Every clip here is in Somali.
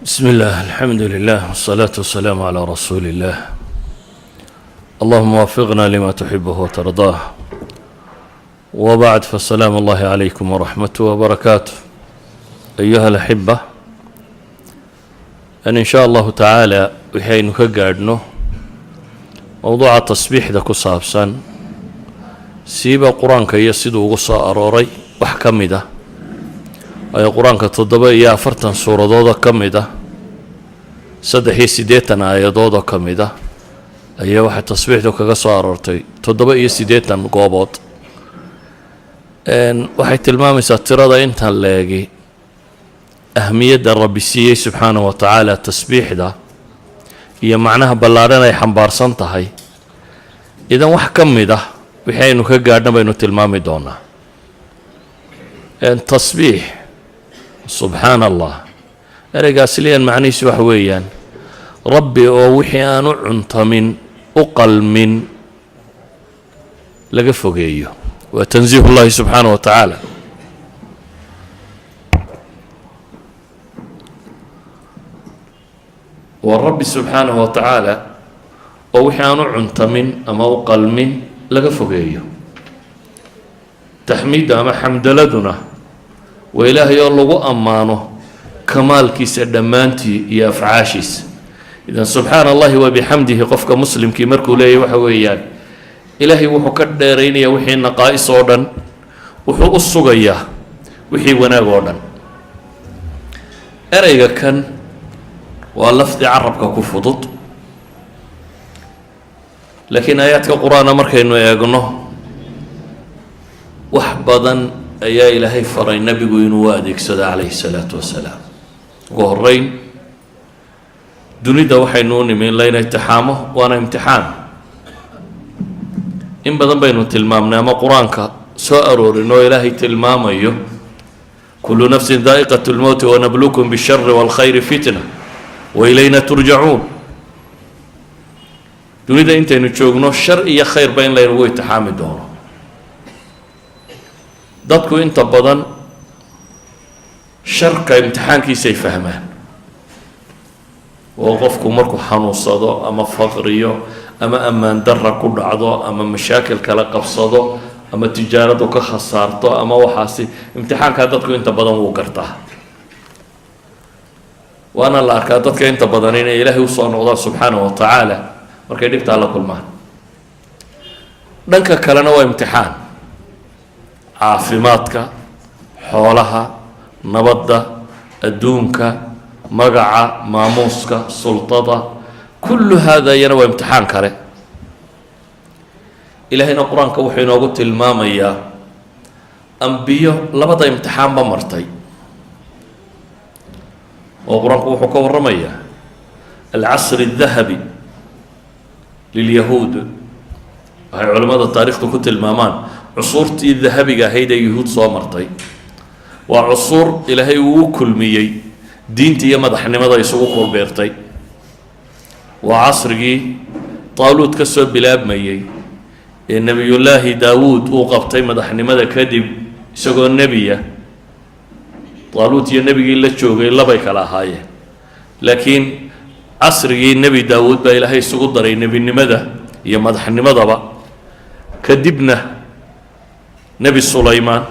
بسم الله، الحمد لله، والصلاة والسلام على رسول الله. اللهم وفقنا لما تحبه وترضاه. وبعد، فالسلام الله عليكم ورحمته وبركاته أيها الأحبة. إن شاء الله تعالى waxaynu ka gaadhno mowduuca tasbiixda ku saabsan, siiba Qur-aanka iyo siduu ugu soo arooray wax ka mid ah ayo. Qur-aanka 47 suuradoodoo ka mid ah, 83 aayadoodoo ka mid ah ayaa waxay tasbiixdu kaga soo aroortay 87 goobood. Waxay tilmaamaysaa tirada intan leegi ahmiyadda Rabbi siiyey subxaanahu wa tacaala tasbiixda iyo macnaha ballaadhan ay xambaarsan tahay. Idan wax ka mid ah wixii aynu ka gaadhna baynu tilmaami doonaa. Tasbiix, subxaana Allah, ereygaas liyan macnihiisu waxa weeyaan Rabbi oo wixii aan u cuntamin, u qalmin, laga fogeeyo. Waa tansiih ullahi subxaanaه wa tacaala. Waa Rabbi subxaanahu wa tacaala oo wixii aan u cuntamin ama u qalmin laga fogeeyo. Taxmiidda ama xamdaladuna waa Ilaahay oo lagu ammaano kamaalkiisa dhammaantii iyo afcaashiisa. Idan subxaana Allahi wa bixamdihi qofka muslimkii markuu leeyahy, waxa weeyaan Ilaahay wuxuu ka dheeraynayaa wixii naqaa'is oo dhan, wuxuu u sugayaa wixii wanaag oo dhan. Ereyga kan waa lafdi carabka ku fudud, laakiin aayaadka Qur-aana markaynu eegno, wax badan ayaa Ilaahay faray nebigu inuu u adeegsado calayhi salaatu wasalaam. Ugu horeyn, dunida waxaynu u nimi in layna imtixaamo, waana imtixaan. In badan baynu tilmaamnay ama Qur-aanka soo aroorin oo Ilaahay tilmaamayo: كل نفس ذائقة الموت ونبلوكم بالشر والخير فتنة وإلينا ترجعون. Dunida intaynu joogno shar iyo khayrba in laynagu itixaami doono. Dadku inta badan sharka imtixaankiisay fahmaan, oo qofku markuu xanuunsado ama faqriyo ama ammaan darra ku dhacdo ama mashaakil kala qabsado ama tijaaradu ka khasaarto ama waxaasi, imtixaankaa dadku inta badan wuu gartaa, waana la arkaa dadka inta badan inay Ilaahay usoo noqdaan subxaanahu wa tacaala markay dhibtaa la kulmaan. Dhanka kalena waa imtixaan: caafimaadka, xoolaha, nabadda, adduunka, magaca, maamuuska, sultada, كل هذا iyana waa imtixaan kale. Ilaahayna Qur-aanka wuxuu inoogu tilmaamayaa ambiyo labada imtixaanba martay, oo Qur-aanku wuxuu ka warramayaa العصر الذهبي لليهود. Waxay culimmada taarikhdu ku tilmaamaan cusuurtii dahabiga ahayd ee Yuhuud soo martay waa cusuur Ilaahay uu u kulmiyey diinta iyo madaxnimada isugu kulbeertay. Waa casrigii Taaluud ka soo bilaabmayey ee Nebiyullaahi Daawuud uu qabtay madaxnimada kadib isagoo nebiya. Taaluud iyo nebigii la joogay labay kala ahaayeen, laakiin casrigii Nebi Daawuud baa Ilaahay isugu daray nebinimada iyo madaxnimadaba. Kadibna Nebi Sulaymaan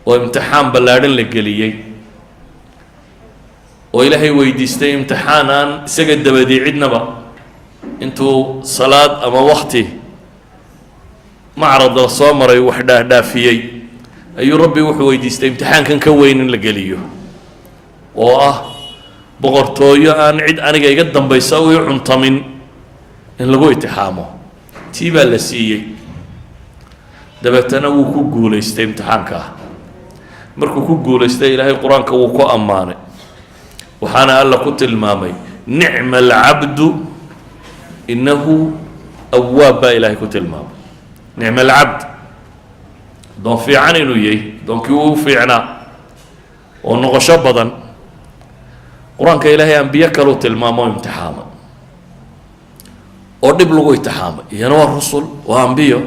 oo imtixaan ballaadhan la geliyey, oo Ilaahay weydiistay imtixaan aan isaga dabadii cidnaba, intuu salaad ama wakti macrad la soo maray wax dhaadhaafiyey, ayuu Rabbi wuxuu weydiistay imtixaankan ka weyn in la geliyo, oo ah boqortooyo aan cid aniga iga dambaysa u i cuntamin in lagu itixaamo. Tii baa la siiyey, dabeetana wuu ku guulaystay imtixaankaa. Markuu ku guulaystay, Ilaahay Qur-aanka wuu ku ammaanay, waxaana Alla ku tilmaamay نعم العبد إنه أواب baa Ilaahay ku tilmaamay. نعم العبد, doon fiican inuu yahay, doonkii uu fiicnaa oo noqosho badan. Qur-aanka Ilaahay ambiye kaluu tilmaamo, imtixaamay oo dhib lagu itixaamay, iyana waa rusul, waa ambiyo.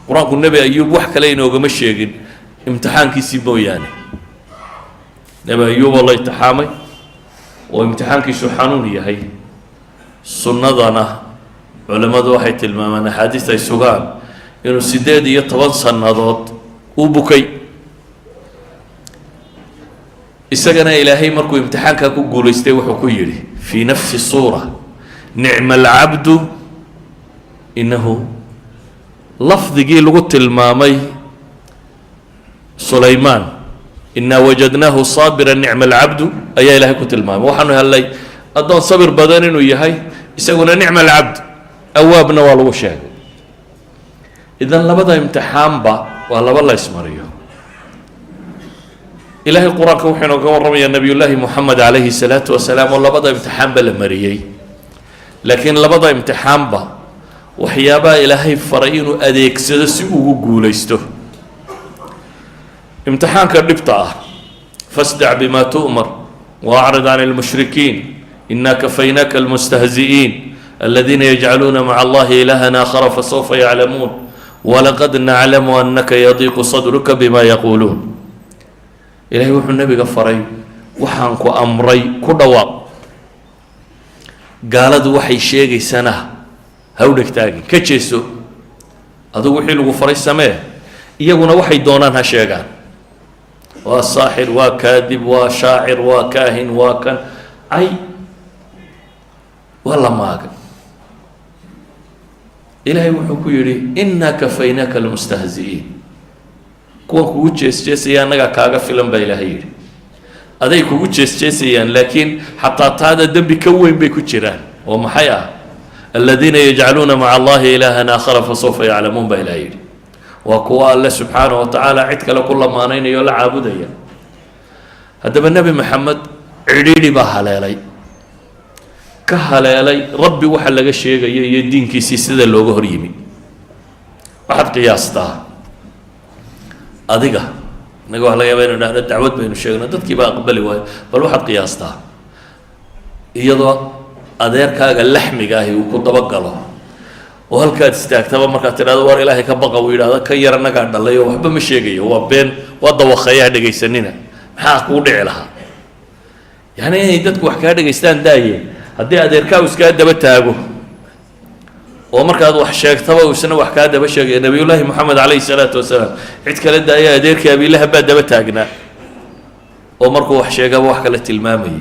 Qur-aanku Nebi Ayuub wax kale inoogama sheegin imtixaankiisii mooyaane. Nebi Ayuub oo la itixaamay. Oo imtixaankiisu xanuun yahay. Sunnadana culimmadu waxay tilmaamaan, axaadiista ay sugaan, inuu 18 sannadood uu bukay. Isagana Ilaahay markuu imtixaankaa ku guulaystay, wuxuu ku yidhi في نفس السورة: نعم العبد إنه. Lafdigii lagu tilmaamay Sulaymaan, "إنا وجدناه صابرا نعم العبد", ayaa Ilahay ku tilmaamay. Waxaanu helnay addoon sabir badan inuu yahay. Isaguna نعم العبد أواب na waa lagu sheegay. Idan labada imtixaanba waa laba la ismariyo. Ilaahay Qur-aanka wuxuu inooga warramayaa Nabiyullaahi Moxamed calayhi salaatu wasalaam oo labada imtixaanba la mariyey, laakiin labada imtixaanba waxyaabaha Ilaahay faray inuu adeegsado si ugu guulaysto imtixaanka dhibta ah: "فاصدع بما تؤمر وأعرض عن المشركين إنا كفيناك المستهزئين الذين يجعلون مع الله إلها آخر فسوف يعلمون ولقد نعلم أنك يضيق صدرك بما يقولون". Ilahay wuxuu nabiga faray: waxaan ku amray ku dhawaaq, gaaladu waxay sheegaysana ha u dhegtaagin, ka jeeso. Adigu wixii lagu faray samee, iyaguna waxay doonaan ha sheegaan. Waa saaxir, waa kaadib, waa shaacir, waa kaahin, waa kan cay, waa la maagay. Ilaahay wuxuu ku yidhi: "إنا كفيناك المستهزئين". Kuwan kugu jees jeesaya annagaa kaaga filan, baa Ilaahay yidhi. Aday kugu jees jeesayaan, laakiin xataa taada dembi ka weyn bay ku jiraan, oo maxay ah? "الذين يجعلون مع الله إلها آخر فسوف يعلمون", baa Ilahay yidhi. Waa kuwa Alle subxaanaه wa tacaala cid kale ku lamaanaynaya oo la caabudaya. Haddaba Nebi Maxamed cidhiidhi baa haleelay, ka haleelay Rabbi waxa laga sheegayo iyo diinkiisii sida looga hor yimi. Waxaad qiyaastaa adiga, innaga waxa laga yaaba inu idhahno dacwad baynu sheegno, dadkii baa aqbali waayo. Bal waxaad qiyaastaa iyadoo adeerkaaga laxmiga ahi uu ku dabagalo, oo halkaad istaagtaba markaad tidhahdo "War Ilaahay ka baqa", uu yidhahdo "Kan yar annagaa dhalay oo waxba ma sheegayo, waa been, waa dawaqeeyaha, dhegaysanina." Maxaa kugu dhici lahaa? Yani inay dadku wax kaa dhegaystaan daaye, haddii adeerkaa uu iskaa daba taago oo markaad wax sheegtaba uu isna wax kaa daba sheegaya. Nabiyullaahi Moxamed calayhi salaatu wasalaam cid kale daaya, adeerkii Abiilahab baa daba taagnaa oo markuu wax sheegaba wax kale tilmaamayay.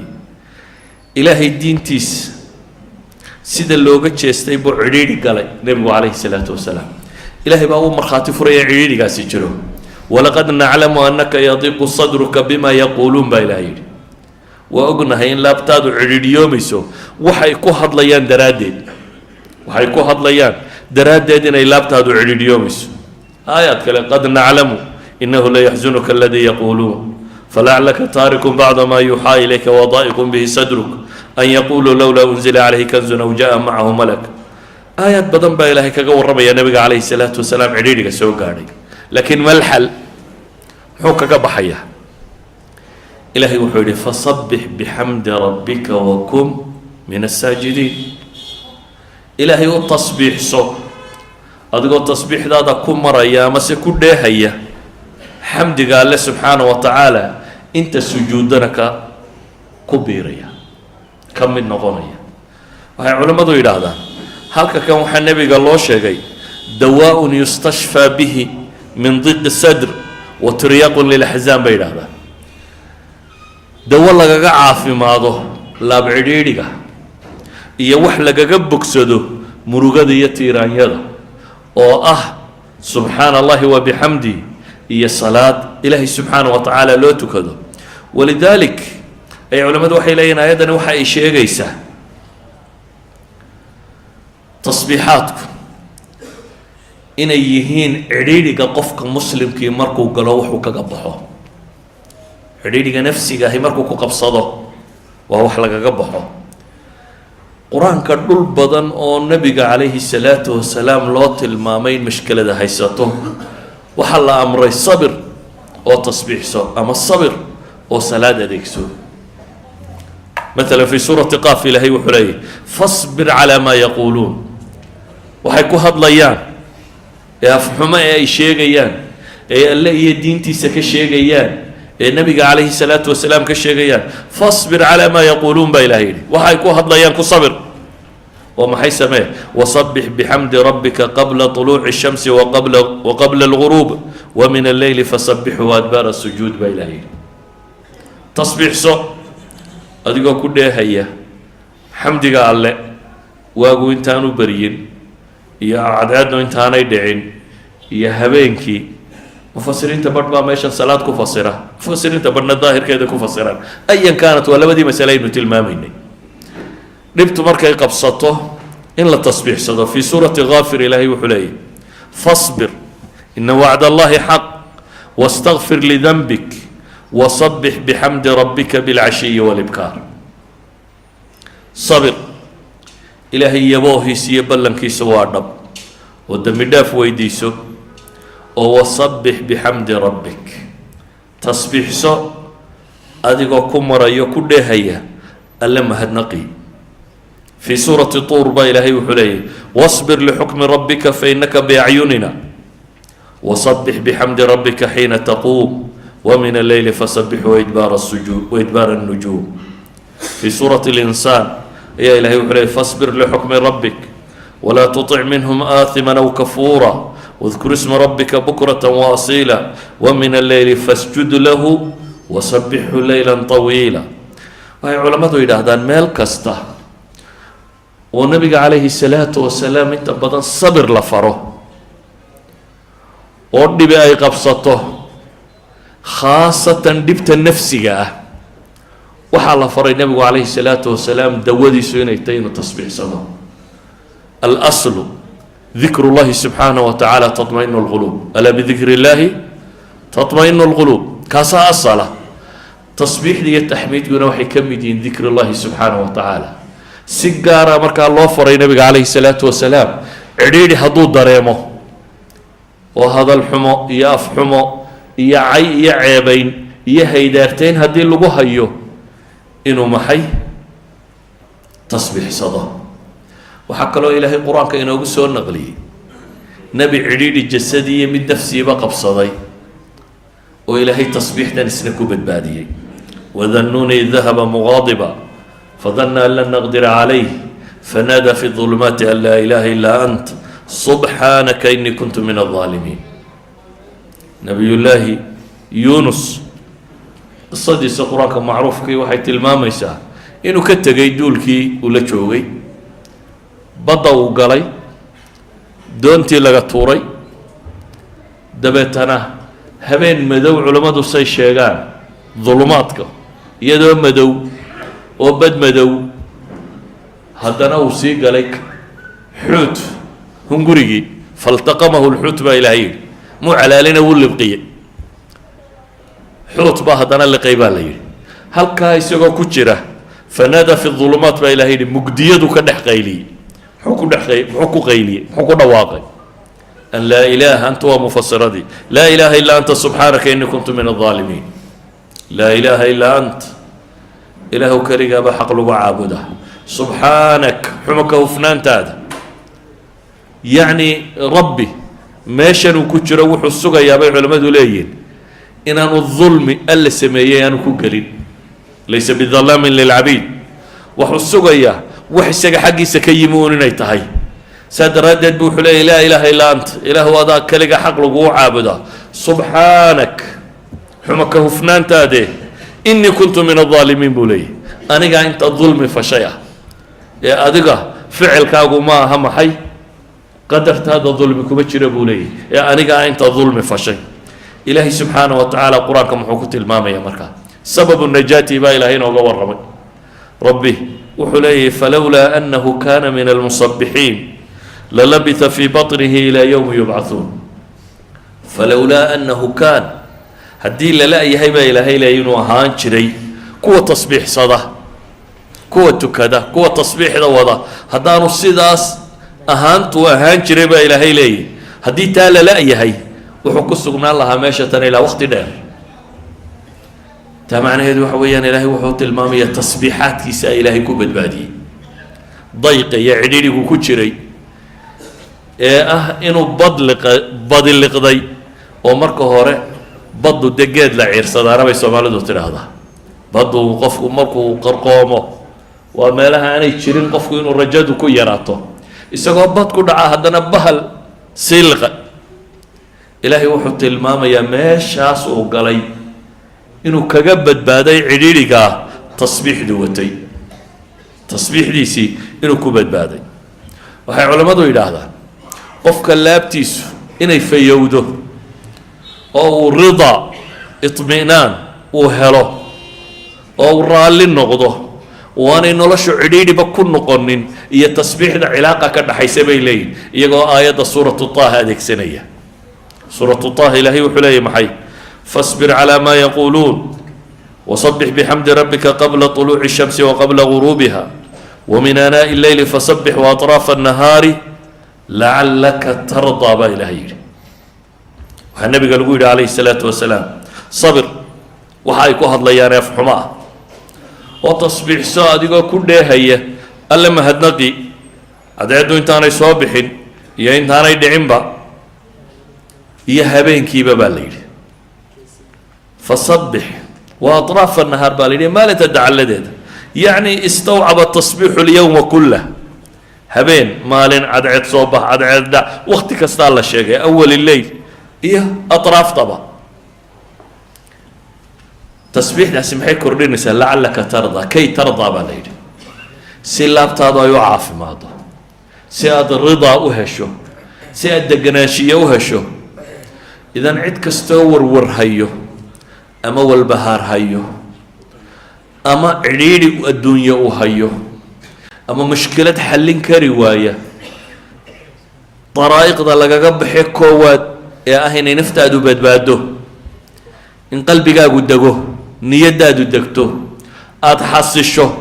Ilaahay diintiis sida looga jeestay buu cidhiidhi galay nebigu calayhi salaatu wasalaam. Ilaahay baa uu markhaati furaya in cidhiidhigaasi jiro. "ولقد نعلم أنك يضيق صدرك بما يقولون", baa Ilahay yidhi. Waa ognahay in laabtaadu cidhiidhiyoomayso waxay ku hadlayaan daraaddeed, waxay ku hadlayaan daraaddeed inay laabtaadu cidhiidhiyoomayso. Aayaad kale: "قد نعلم إنه ليحزنك الذي يقولون فلعلك تارك بعض ما يوحى إليك وضائق به صدرك أن يقولوا لولا أنزل عليه كنز أو جاء معه ملك". Aayaad badan baa Ilaahay kaga warramaya nabiga calayhi salaatu wasalaam cidhiidhiga soo gaadhay. Laakiin ما الحل? Muxuu kaga baxayaa? Ilaahay wuxuu yidhi: "فسبح بحمد ربك وكن من الساجدين". Ilaahay u tasbiixso adigoo tasbiixdaada ku maraya amase ku dheehaya xamdiga Alle subxaana wa tacaala, inta sujuuddana ka ku biiraya, ka mid noqonaya. Waxay culimmadu yidhaahdaan, halka kan waxaa nebiga loo sheegay دواء يستشفى به من ضيق الصدر وترياق للأحزان, bay yidhahdaan. Dawo lagaga caafimaado laab cidhiidhiga iyo wax lagaga bogsado murugada iyo tiiraanyada, oo ah subxaana Allahi wa bixamdi iyo salaad Ilaahay subxaana wa tacaala loo tukado. ولذلك ay culimmadu waxay leeyihin, ayaddani waxa ay sheegaysaa tasbiixaadku inay yihiin cidhiidhiga qofka muslimkii markuu galo wuxuu kaga baxo. Cidhiidhiga nafsiga ahi markuu ku qabsado, waa wax lagaga baxo. Qur-aanka dhul badan oo nebiga calayhi salaatu wasalaam loo tilmaamay in mashkelada haysato, waxaa la amray sabir oo tasbiixso ama sabir oo salaad adeegso. مثلا في سورة قاف Ilaahay wuxuu leeyahy: "فاصبر على ما يقولون". Waxay ku hadlayaan ee afxumo ee ay sheegayaan, ee Alle iyo diintiisa ka sheegayaan, Ee Nebiga calayhi salaatu wasalaam ka sheegayaan, "Fasbir calaa maa yaquuluun" baa Ilahay yidhi. Waxay ku hadlayaan ku sabir oo maxay samee? "Wasabbix bixamdi rabbika qabla طuluuci الshamsi waqabla alguruub, wa min alleyli fasabbixhu adbaara sujuud" baa Ilahay yidhi. Tasbiixso adigoo ku dheehaya xamdiga Alle waagu intaanu beryin iyo cadceednu intaanay dhicin iyo habeenkii. Mufasiriinta badh baa meeshan salaad ku fasira, mufasiriinta badhna daahirkeeda ku fasiraan. Ayan kaanat, waa labadii masale aynu tilmaamaynay, dhibtu markay qabsato in la tasbiixsado. Fii suurati Gaafir Ilaahay wuxuu leeyahy: "Fasbir ina wacd Allahi xaq, wastakfir lidanbik, wasabbix bixamdi rabbika bilcashiyi walibkaar." Sabir, Ilaahay yaboohiis iyo ballankiisa waa dhab, oo dembi dhaaf weydiiso, oo wasabbix bixamdi rabbik, tasbiixso adigoo ku marayo, ku dheehaya Alle mahadnaqi. Fii suurati Tuur baa Ilaahay wuxuu leeyahy: "Wasbir lixukmi rabbika fainaka biacyunina, wasabbix bixamdi rabbika xiina taquum, wa min alleyli fasabbixhu waidbaar sujuud waidbaar الnujuum." Fii suurati linsaan ayaa Ilahay wuxuu leeyay: "Fasbir lixukmi rabbik, walaa tutic minhum aathima aw kafuura, wadkur isma rabbika bukrata waasiila, wa min alleyli fasjud lahu wasabbixhu leyla طawiila." Waxay culammadu yidhaahdaan, meel kasta oo Nabiga calayhi salaatu wasalaam inta badan sabir la faro oo dhibi ay qabsato, khaasatan dhibta nafsiga ah, waxaa la faray Nebigu calayhi salaatu wasalaam dawadiisu inay tahay inuu tasbiixsado. Alaslu dikru llahi subxaanaه wa tacaala taطmainu اlquluub. "Alaa bidikri اllahi taطmainu اlquluub." Kaasaa asala. Tasbiixda iyo taxmiidkuna waxay ka mid yihiin dikri llahi subxaanaه wa tacaala. Si gaara markaa loo faray Nabiga calayhi salaatu wasalaam, cidhiidhi hadduu dareemo oo hadal xumo iyo af xumo iyo cay iyo ceebayn iyo haydaarteyn haddii lagu hayo, inuu maxay? Tasbiixsado. Waxaa kaloo Ilaahay Qur-aanka inoogu soo naqliyey nebi cidhiidhi jasadi iyo mid nafsiiba qabsaday oo Ilaahay tasbiixdan isna ku badbaadiyey: "Wadannuuni id dahaba mugaadiba fadana an lan naqdira calayh, fanaada fi ظulumaati an laa ilaha ilaa ant, subxaanaka inii kuntu min الظaalimiin." Nabiyullaahi Yunus qisadiisa Qur-aanka macruufkii waxay tilmaamaysaa inuu ka tegay duulkii uu la joogay, badda uu galay, doontii laga tuuray, dabeetana habeen madow, culammadu say sheegaan dulumaadka, iyadoo madow oo bad madow, haddana uu sii galay xuut, hungurigii. "Faltaqamahu lxuut" baa Ilahay yidhi. Muu calaalina, wuu libqiyey. Xuut baa haddana liqay baa la yidhi. Halkaa isagoo ku jira, "fanaada fi ulumaat" baa Ilahay yidhi. Mugdiyadu ka dhex qayliyey. Muxuu ku dhex, muxuu ku qayliyey, muxuu ku dhawaaqay? "An laa ilaha anta", waa mufasiradii, "laa ilaha illaa anta, subxaanaka inii kuntu min الظaalimiin." Laa ilaaha illaa ant, Ilaahu keligaaba xaq lagu caabuda, subxaanak, xumo ka hufnaantaada. Yacni Rabbi meeshan uu ku jiro wuxuu sugayaa, bay culimmadu leeyihin, inaanu dulmi Alla sameeyey aanu ku gelin. "Laysa bidalaamin lilcabiid." Wuxuu sugayaa wax isaga xaggiisa ka yimi uun inay tahay. Saa daraaddeed bu wuxuu leeyay: "Laa ilaaha illaa ant, Ilaahu adaa keliga xaq laguu caabudaa, subxaanak, xumo ka hufnaantaade, inii kuntu min aldaalimiin" buu leeyahy. Anigaa inta dulmi fashay ah ee adiga ficilkaagu ma aha, maxay, qadartaada dulmi kuma jira, buu leeyahy, ee anigaa inta dulmi fashay. Ilaahay subxaana wa tacaala Qur-aanka muxuu ku tilmaamaya markaa? Sababu najaati baa Ilahay inooga warramay. Rabbi wuxuu leeyahy: "Falowlaa anahu kana min almusabixiin lalabitha fii baطnihi ilaa yowmi yubcahuun." Falowlaa anahu kaan, haddii lala yahay, baa Ilaahay leeyay, inuu ahaan jiray kuwa tasbiixsada, kuwa tukada, kuwa tasbiixda wada, haddaanu sidaas ahaantuu ahaan jiray, baa Ilaahay leeyahy, haddii taa lala yahay, wuxuu ku sugnaan lahaa meesha tan ilaa waqti dheer. Taa macnaheedu waxa weeyaan, Ilaahay wuxuu tilmaamaya tasbiixaadkiisa Ilaahay ku badbaadiyey dayqa iyo cidhidhigu ku jiray, ee ah inuu badliqa badiliqday oo marka hore Baddu dee geed la ciirsadaana bay Soomaalidu tidhaahdaa. Baddu qofku markuu qarqoomo waa meelaha aanay jirin qofku inuu rajadu ku yaraato. Isagoo bad ku dhaca haddana bahal siiliqa. Ilaahay wuxuu tilmaamayaa meeshaas uu galay inuu kaga badbaaday cidhiidhigaa tasbiixdu watay, tasbiixdiisii inuu ku badbaaday. Waxay culammadu yidhaahdaan, qofka laabtiisu inay fayowdo oo uu rida, iطmi'naan uu helo oo uu raalli noqdo waanay noloshu cidhiidhiba ku noqonin iyo tasbiixda cilaaqa ka dhaxaysa, bay leeyihin, iyagoo aayadda Suuratu Taaha adeegsanaya. Suuratu Taaha Ilaahay wuxuu leeyahy maxay? "فاصبر على ما يقولون وسبح بحمد ربك قبل طلوع الشمس وقبل غروبها ومن آناء الليل فسبح وأطراف النهار لعلك ترضى" baa Ilahay yidhi. Waxaa nabiga lagu yidhi calayhi salaatu wasalaam: sabir waxa ay ku hadlayaan afxumo ah, oo tasbiixso adigoo ku dheehaya Alle mahadnaqi, cadceeddu intaanay soo bixin iyo intaanay dhicinba iyo habeenkiiba, baa la yidhi. فسبح وأطراف النهار baa la yidhi, maalinta dacaladeeda. Yacni استوعب تصبيح اليوم كله, habeen, maalin, cadceed soo bax, cadceed dhac, wakti kastaa la sheegay, أول الليل iyo atraaftaba. Tasbiixdaasi maxay kordhinaysaa? لعلك ترضى, كي ترضى baa la yidhi, si laabtaadu ay u caafimaado, si aada ridaa u hesho, si aad deganaanshiye u hesho. Idan cid kastoo warwar hayo ama walbahaar hayo ama cidhiidhi adduunye u hayo ama mushkilad xallin kari waaya, daraa'iqda lagaga baxe koowaad ee ah inay naftaadu badbaado, in qalbigaagu dego, niyadaadu degto, aada xasisho,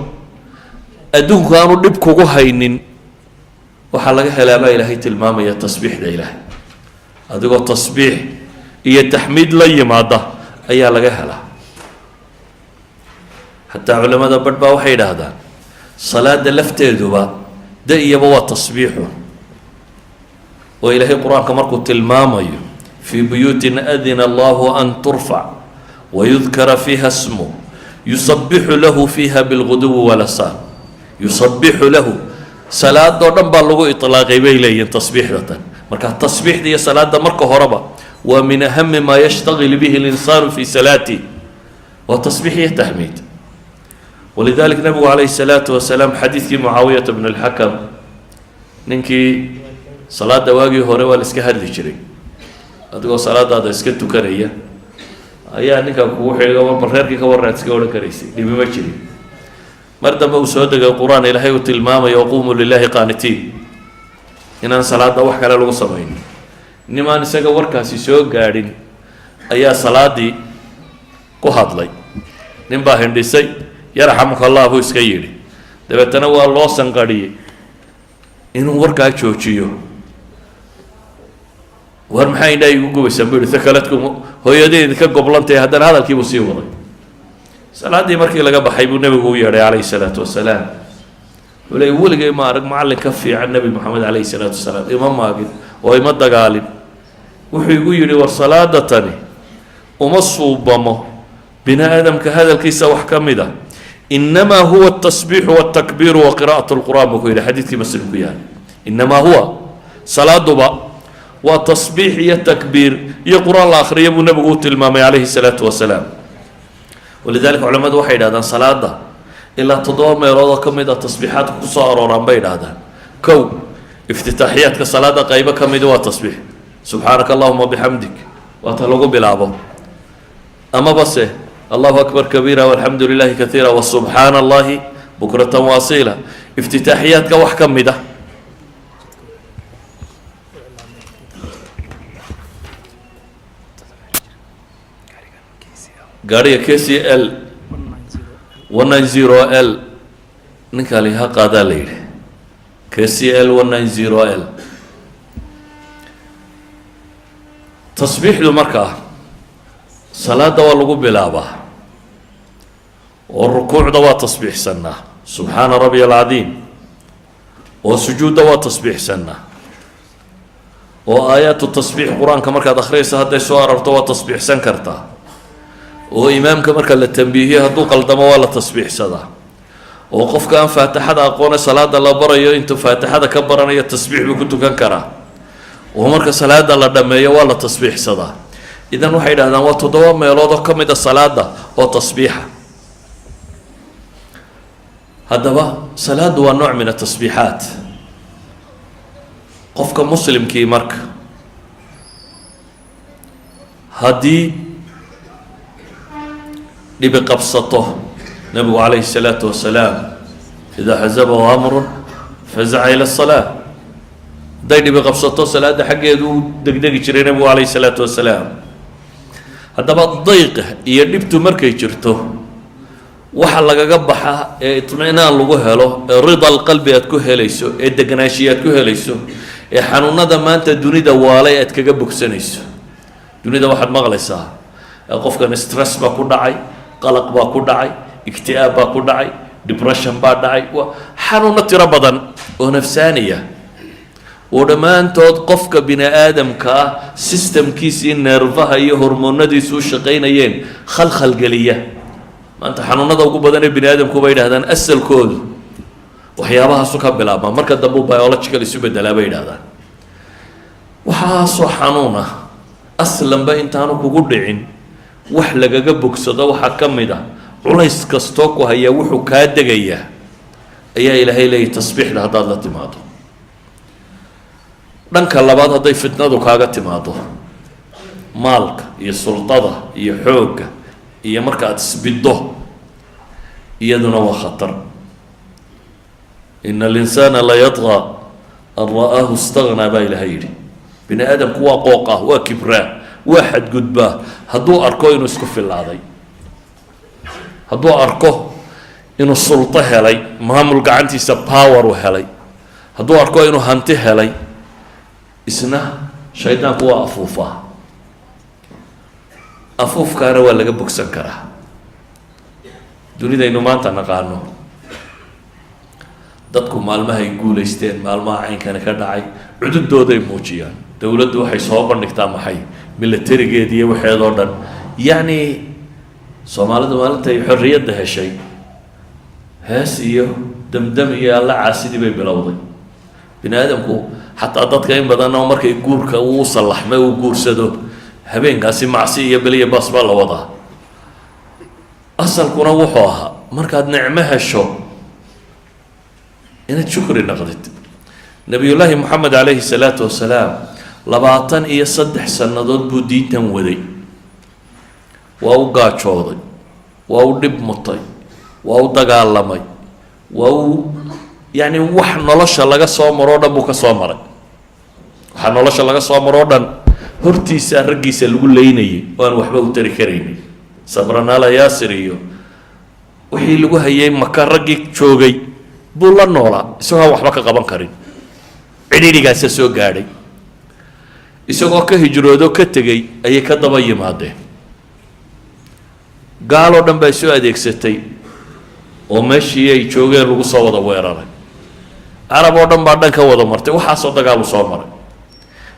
adduunku aanu dhib kugu haynin, waxaa laga helaa baa Ilaahay tilmaamaya tasbiixda Ilaahay. Adigoo tasbiix iyo taxmiid la yimaada ayaa laga helaa. Xataa culamada badh baa waxay yidhaahdaan salaada lafteeduba da iyaba waa tasbiixu, oo Ilaahay Qur-aanka markuu tilmaamayo "في بيوت أذن الله أن ترفع ويذكر فيها اسمه يسبح له فيها بالغدو والآصال". يسبح له, salaadoo dhan baa lagu ilaaqay, bay leeyihin, tasbiixdatan. Marka tasbiixda iyo salaada marka horeba waa من أهم ما يشتغل به الإنسان في صلاته, waa tasbiix iyo taxmiid. ولذلك nabigu calayhi الsalaatu wasalaam, xadiidkii Mucaawiyata bn اlxakam, ninkii salaada waagii hore waa la iska hadli jiray, adigoo salaadaada iska tukanaya ayaa ninka kugu xiga bareerkii ka warran aad iska odhan karaysay, dhibi ma jirin. Mar dambe uu soo degay Qur-aan Ilaahay uu tilmaamayo "وقوموا لله قانتين", inaan salaada wax kale lagu samaynin. Nimaan isaga warkaasi soo gaadhin ayaa salaadii ku hadlay. Nin baa hindhisay, "يرحمك الله" buu iska yidhi. Dabeetana waa loo sanqadhiyey inuu warkaa joojiyo. "War maxaa indhaha igu gubaysaan?" buu yihi. "ثكلتكم hooyadii idinka goblantay." Haddana hadalkiibuu sii waday. Salaaddii markii laga baxay buu nebigu u yeedhay calayhi salaatu wasalaam. Wuxuu leey: "Weligay ma arag macallin ka fiican Nebi Moxamed calayhi salaatu wasalaam. Ima maagin oo ima dagaalin. Wuxuu igu yidhi: 'War salaada tani uma suubamo bini aadamka hadalkiisa wax ka mid a, إنما هو التسبيح والتكبير وقراءة القرآن'" buu ku yidhi. Xadiidkii Muslim ku yahay. إنما هو, salaaduba waa tasbiix iyo takbiir iyo Qur-aan la akhriyo, buu nebigu u tilmaamay calayhi salaatu wasalaam. ولذلك culamadu waxay yidhahdaan salaada ilaa toddoba meelood oo ka mid a tasbiixaadka kusoo arooraan, bay idhahdaan. Kow, iftitaaxiyaadka salaada qaybo ka midi waa tasbiix, "سبحانك اللهم بحمدك" waa ta lagu bilaabo, amaba se "الله أكبر كبيرا والحمد لله كثيرا وسبحان الله بكرة وأصيلا". Iftitaaxiyaadka wax ka mid ah gaariga KCL 190 L, ninka liha qaadaa la yidhi, KCL 190 L. Tasbiixdu markaa salaada waa lagu bilaabaa, oo rukuucda waa tasbiixsanaa, "سبحان ربي العظيم", oo sujuudda waa tasbiixsanaa. Oo aayaatu tasbiix Qur-aanka markaad akhriyayso hadday soo arorto, waa tasbiixsan kartaa. Oo imaamka marka la tambiihiyo, hadduu qaldamo, waa la tasbiixsadaa. Oo qofka aan Faatixada aqoone salaada la barayo, intuu Faatixada ka baranayo tasbiix buu ku tukan karaa. Oo marka salaada la dhammeeyo waa la tasbiixsadaa. Idan waxay yidhahdaan waa 7 meelood oo ka mid a salaada oo tasbiixa. Haddaba salaaddu waa nooc min atasbiixaat. Qofka muslimkii marka haddii dhibi qabsato, Nebigu calayhi الsalaatu wasalaam إذا حزبه أمر فزع إلى الصلاة. Hadday dhibi qabsato, salaadda xaggeedu u degdegi jiray Nebigu calayhi الsalaatu wasalaam. Haddaba dayqa iyo dhibtu markay jirto, waxa lagaga baxa ee itminaan lagu helo, ee رضا القلب aad ku helayso, ee deganaanshiya aad ku helayso, ee xanuunada maanta dunida waalay aad kaga bogsanayso. Dunida waxaad maqlaysaa qofkan stress baa ku dhacay, qalaq baa ku dhacay, ikti'aab baa ku dhacay, depression baa dhacay, waa xanuuno tiro badan oo nafsaaniya oo dhammaantood qofka bini aadamka ah systemkiisii neerfaha iyo hormoonadiisu u shaqaynayeen khalkhalgeliya. Maanta xanuunada ugu badan ee bini aadamku bay yidhahdaan asalkoodu waxyaabahaasu ka bilaabmaa, marka dambe u biological isu bedelaa bay yidhahdaan. Waxaasoo xanuun ah aslanba intaanu kugu dhicin wax lagaga bogsado waxaa ka mid ah, culays kastoo ku hayaa wuxuu kaa degayaa ayaa Ilaahay leeyahy tasbiixda haddaad la timaado. Dhanka labaad, hadday fitnadu kaaga timaado maalka iyo sultada iyo xoogga iyo marka aada isbiddo, iyaduna waa khatar. إن الإنسان ليطغى أن رآه استغنى baa Ilahay yidhi. Bini aadamku waa qooqa, waa kibraa, waa xadgudbaa hadduu arko inuu isku filaaday, hadduu arko inuu sulto helay, maamul gacantiisa power u helay, hadduu arko inuu hanti helay. Isna shaydaanku waa afuufaa. Afuufkaana waa laga bogsan karaa. Dunidaynu maanta naqaano, dadku maalmahay guulaysteen, maalmaha caynkani ka dhacay, cududooday muujiyaan. Dowladdu waxay soo bandhigtaa maxay militarigeedi iyo waxeedoo dhan. Yacni Soomaalidu maalintay xorriyadda heshay, hees iyo damdam iyo Alla caasidii bay bilowday. Bini aadamku xataa dadka in badan oo markay guurka uu sallaxmay, uu guursado, habeenkaasi macsi iyo beliya baas baa la wadaa. Asalkuna wuxuu ahaa markaad nicmo hesho inaad shukri naqdid. Nabiyullaahi Moxamed calayhi salaatu wasalaam 23 sannadood buu diintan waday. Waa u gaajooday, waa u dhib mutay, waa u dagaalamay, waa u yacni wax nolosha laga soo maroo dhan buu ka soo maray. Waxaa nolosha laga soo maroo dhan hortiisa raggiisa lagu leynayay oo aan waxba u tari karaynin. Sabranaala Yaasir iyo wixii lagu hayay Maka, raggii joogay buu la noolaa isagoo aan waxba ka qaban karin. Cidhiidhigaasa soo gaadhay. Isagoo ka hijroodo ka tegey ayay ka daba yimaadeen. Gaaloo dhan baa soo adeegsatay oo meeshii ay joogeen lagu soo wada weeraray. Carab oo dhan baa dhan ka wada martay. Waxaasoo dagaalu soo maray,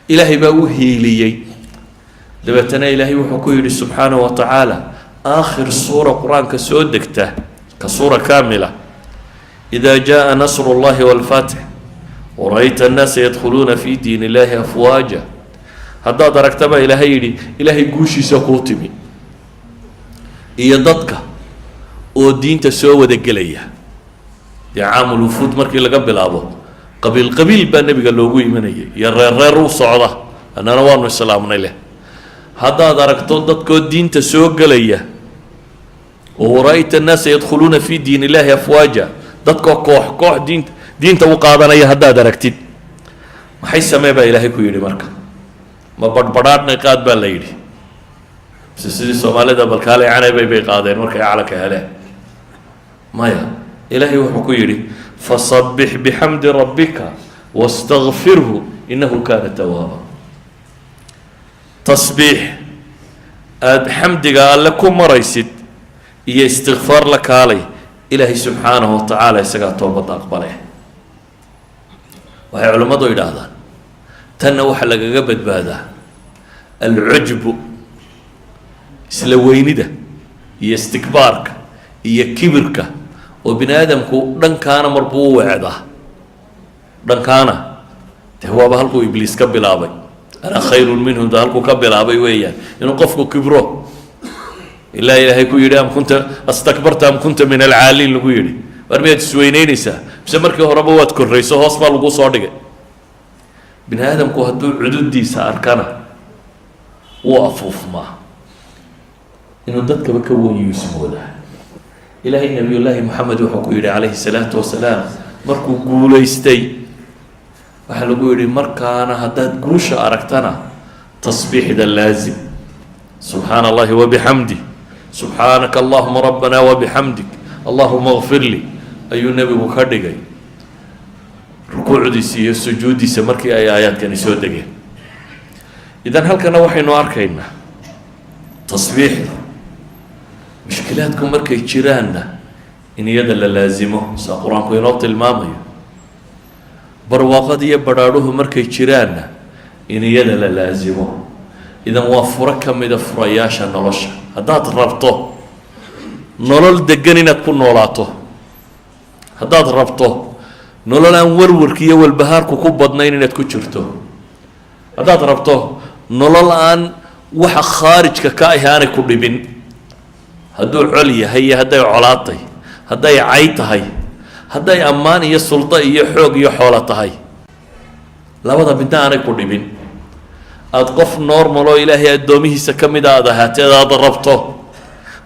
Ilaahay baa u hiiliyey. Dabeetana Ilaahay wuxuu ku yidhi subxaanahu wa tacaala, aakhir suura Qur-aanka soo degta ka suura kaamila: إذا جاء نصر الله والفتح ورأيت الناس يدخلون في دين الله أفواجا. Haddaad aragta baa Ilaahay yidhi, Ilaahay guushiisa kuu timi iyo dadka oo diinta soo wada gelaya. Dee Caamul Wufuud markii laga bilaabo, qabiil qabiil baa Nebiga loogu imanayay iyo reer reer u socda, annana waanu islaamnay leh. Haddaad aragto dadkoo diinta soo gelaya oo ورأيت الناس يدخلون في دين الله أفواجا, dadkoo koox koox diinta u qaadanaya haddaad aragtid, maxay samee baa Ilaahay ku yidhi? Marka ma badhbadhaadhnay qaad baa la yidhi, mise sidii Soomaalida balkaalay canaybay bay qaadeen markay calanka heleen? Maya, Ilaahay wuxuu ku yidhi: فسبح بحمد ربك واستغفره إنه كان توابا. Tasbiix aada xamdiga Alle ku maraysid iyo istikfaar la kaalay. Ilaahay subxaanahu wa tacaala isagaa toobadda aqbale. Waxay culimmadu yidhaahdaan Tanna waxaa lagaga badbaadaa alcujbu, isla weynida iyo istikbaarka iyo kibirka, oo bini aadamku dhankaana marbuu u weecdaa, dhankaana dee waaba halkuu Ibliis ka bilaabay, "أنا خير منه" da halkuu ka bilaabay weeyaan, inuu qofku kibro, ilaa Ilaahay ku yidhi: "أم كنت أستكبرت أم كنت من العالين" lagu yidhi. War miyaad isweyneynaysaa mise markii horeba waad korrayso, hoos baa lagu soo dhigay? Bini aadamku hadduu cududiisa arkana wuu afuufmaa, inuu dadkaba ka wenyu ismoodaa. Ilaahay Nabiyullaahi Moxamed wuxuu ku yidhi calayhi salaatu wasalaam markuu guulaystay, waxaa lagu yidhi: markaana haddaad guusha aragtana tasbiixda laazim, "سبحان الله وبحمده، سبحانك اللهم ربنا وبحمدك، اللهم اغفر لي" ayuu nebigu ka dhigay rukuucdiisa iyo sujuuddiisa markii ay aayaadkani soo degeen. Idan halkana waxaynu arkaynaa tasbiixda mushkilaadku markay jiraanna in iyada la laasimo, saa Qur-aanku inoo tilmaamayo, barwaaqada iyo badhaadhuhu markay jiraanna in iyada la laasimo. Idan waa furo ka mida furayaasha nolosha. Haddaad rabto nolol degan inaad ku noolaato, haddaad rabto nolol aan warwarka iyo walbahaarku ku badnayn inaad ku jirto, haddaad rabto nolol aan waxa khaarijka ka ahi aanay ku dhibin, hadduu col yahay iyo hadday colaad tahay, hadday cay tahay, hadday ammaan iyo suldo iyo xoog iyo xoolo tahay, labada midna aanay ku dhibin, aada qof normal oo Ilaahay addoomihiisa ka mida aada ahaateed aada rabto,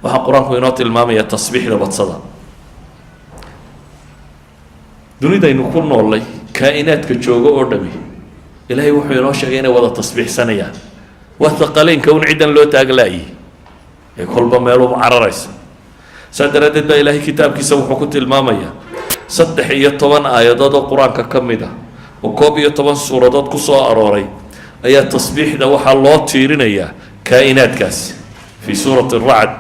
waxaa Qur-aanku inoo tilmaamaya tasbiixda badsada. Dunidaynu ku noolnay kaa'inaadka joogo oo dhami, Ilaahay wuxuu inoo sheegay inay wada tasbiixsanayaan. Waa thaqaleynka un ciddan loo taaglaayay ee kolba meeluba cararaysa. Saa daraaddeed baa Ilaahay kitaabkiisa wuxuu ku tilmaamayaa 13 aayadood oo Qur-aanka ka mid ah oo 11 suuradood ku soo arooray ayaa tasbiixda waxaa loo tiirinayaa kaa'inaadkaasi: في سورة الرعد،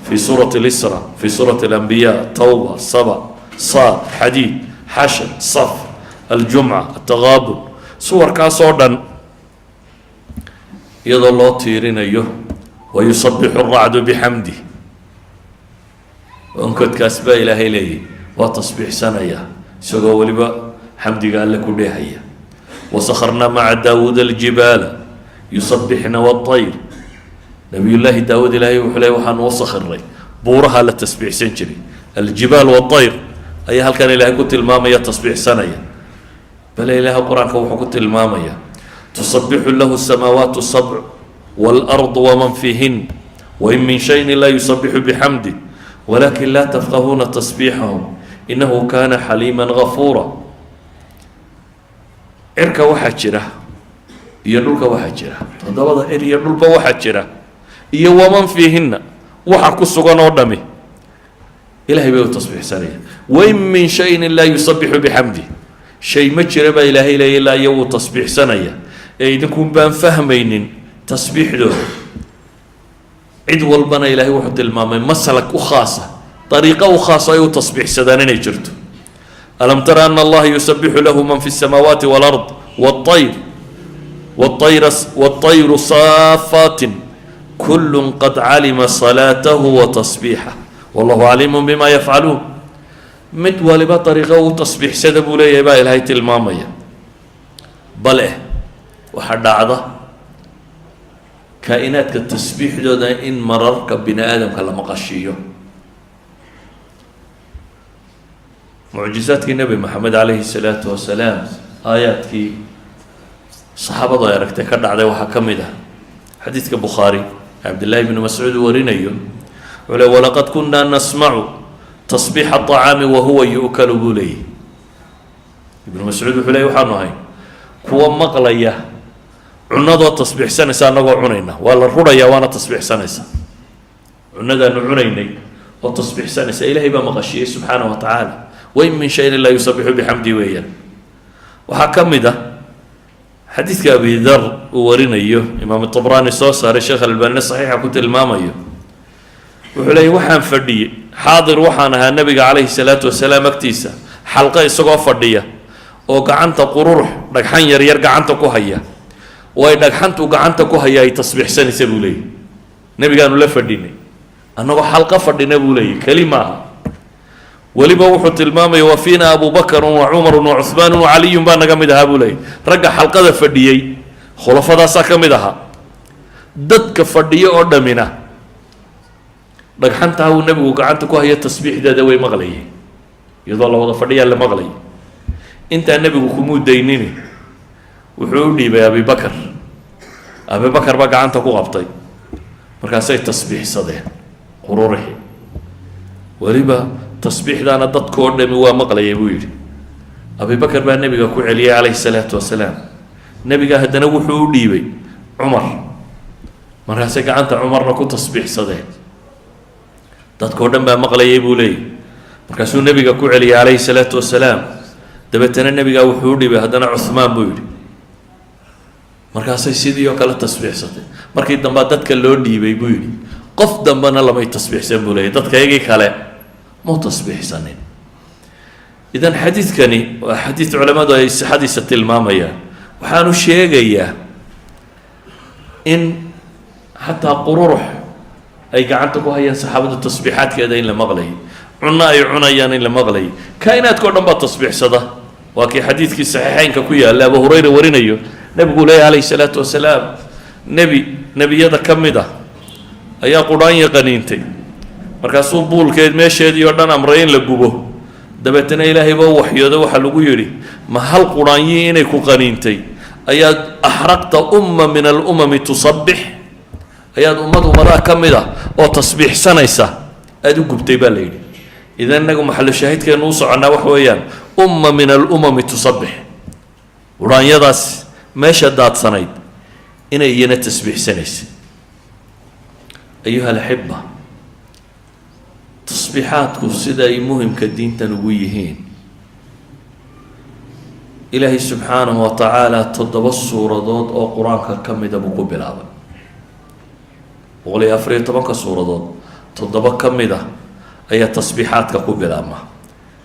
في سورة الإسراء، في سورة الأنبياء، Tawba, Saba, Saad, Xadiid, Xashr, Saf, Aljumca, Ataqaabun. Suwarkaas oo dhan iyadoo loo tiirinayo "ويسبح الرعد بحمده", onkodkaas baa Ilaahay leeyahy waa tasbiixsanaya isagoo weliba xamdiga Alle ku dheehaya. "وسخرنا مع داود الجبال يسبحن والطير". Nabiyullaahi Daawud Ilaahay wuxuu leey waxaanu u sakhiray buuraha la tasbiixsan jiray. الجبال والطير ayaa halkan Ilaahay ku tilmaamaya tasbiixsanaya. Bale Ilaahay Qur-aanka wuxuu ku tilmaamaya "تسبح له السماوات السبع والأرض ومن فيهن وإن من شيء لا يسبح بحمده ولكن لا تفقهون تسبيحهم إنه كان حليما غفورا". Cirka waxaa jira iyo dhulka waxaa jira, toddobada cir iyo dhulba waxaa jira iyo ومن فيهن waxa ku sugan oo dhami, Ilahay bay u tasbiixsanaya. "وإن من شيء لا يسبح بحمده", shay ma jira baa Ilaahay leeya ilaa iyo wuu tasbiixsanaya, ee idinkun baan fahmaynin tasbiixdooda. Cid walbana Ilaahay wuxuu tilmaamay maslak u khaasa, dariiqo u khaasa ay u tasbiixsadaan inay jirto. "ألم تر أن الله يسبح له من في السماوات والأرض والطير والطير والطير صافات كل قد علم صلاته وتسبيحه والله عليم بما يفعلون". Mid waliba dariiqo u tasbiixsada buu leeyahay baa Ilaahay tilmaamaya. Bale waxaa dhacda kaa'inaadka tasbiixdooda in mararka bini aadamka la maqashiiyo. Mucjizaadkii Nebi Maxamed calayhi salaatu wasalaam, aayaadkii saxaabadu ay aragtay ka dhacday waxaa ka mid ah xadiidka Bukhaari, Cabdillahi bnu Mascuud warinayo. Wuxuu le: "ولقد كنا نسمع تسبيح الطعام وهو يؤكل" buu leeyay Ibnu Mascuud. Wuxuu ley waxaanu ahay kuwa maqlaya cunadoo tasbiixsanaysa annagoo cunayna. Waa la rurayaa, waana tasbiixsanaysa cunadaanu cunaynay oo tasbiixsanaysa. Ilahay baa maqashiyey subxaana wa tacaala. "وإن من شيء لا يسبح بحمده" weeyaan. Waxaa ka mid ah xadiidka Abi Dar uu warinayo, Imaam Tabraani soo saaray, Sheekh Albaanina saxiixa ku tilmaamayo. Wuxuu leeyay: waxaan fadhiyey, xaadir waxaan ahaa Nebiga calayhi salaatu wasalaam agtiisa xalqo isagoo fadhiya. Oo gacanta qururux, dhagxan yaryar gacanta ku haya, oo ay dhagxantu gacanta ku haya ay tasbiixsanaysa, buu leeyahy. Nebigaanu la fadhinay, annagoo xalqa fadhina, buu leeyahy. Keli maaha, weliba wuxuu tilmaamaya wa fiina Abu Bakrun wa Cumarun wa Cuhmaanun wa Caliyun baa naga mid ahaa, buu leeyahy. Ragga xalqada fadhiyey khulafadaasaa ka mid ahaa. Dadka fadhiyo oo dhamina dhagxantaa uu nebigu gacanta ku hayo tasbiixdeeda way maqlayeen, iyadoo la wada fadhiyaa la maqlayay. Intaa nebigu kumuu daynini, wuxuu u dhiibay Abibakar. Abibakar baa gacanta ku qabtay, markaasay tasbiixsadeen qururixi. Weliba tasbiixdaana dadka oo dhami waa maqlayay, buu yidhi. Abibakar baa nebiga ku celiyey calayhi salaatu wasalaam. Nebiga haddana wuxuu u dhiibay Cumar, markaasay gacanta Cumarna ku tasbiixsadeen, dadka oo dhan baa maqlayay, buu leeyahy. Markaasuu nebiga ku celiyey calayhi salaatu wasalaam. Dabeetana nebigaa wuxuu u dhiibay haddana Cuhmaan, buu yidhi. Markaasay sidii oo kale tasbiixsatay. Markii dambaa dadka loo dhiibay, buu yidhi. Qof dambena lamay tasbiixsan, buu leeyahy. Dadka iyagii kale mu tasbiixsanin. Idan xadiidkani waa xadiid culammadu ay sixadiisa tilmaamayaan. Waxaanu sheegayaa in xataa qururux ay gacanta ku hayaan saxaabadu tasbiixaadkeeda in la maqlayay, cunno ay cunayaan in la maqlayay. Kainaadka o dhan baa tasbiixsada. Waa kii xadiidkii saxiixeynka ku yaalla, Abu Hurayra warinayo, nebigu leeyahy calayhi salaatu wasalaam: nebi nebiyada ka mid ah ayaa qudhaanya qaniintay, markaasuu buulkeed meesheedii oo dhan amray in la gubo. Dabeetana Ilaahay baa u waxyooday. Waxaa lagu yidhi: "Ma hal qudhaanyii inay ku qaniintay ayaad axraqta umma min alumami tusabbix, ayaad ummad ummadaha ka mid ah oo tasbiixsanaysa aada u gubtay?" baa la yidhi. Idan inagu maxalu shaahidkeenu u soconnaa waxa weeyaan umma min alumami tusabbix, qudhaanyadaas meesha daadsanayd inay iyana tasbiixsanaysa. Ayuha alaxiba, tasbiixaadku sida ay muhimka diintan ugu yihiin, Ilaahay subxaanahu wa tacaala toddoba suuradood oo Qur-aanka ka mida buu ku bilaabay. 114-ka suuradood, toddoba ka mid a ayaa tasbiixaadka ku bilaabma.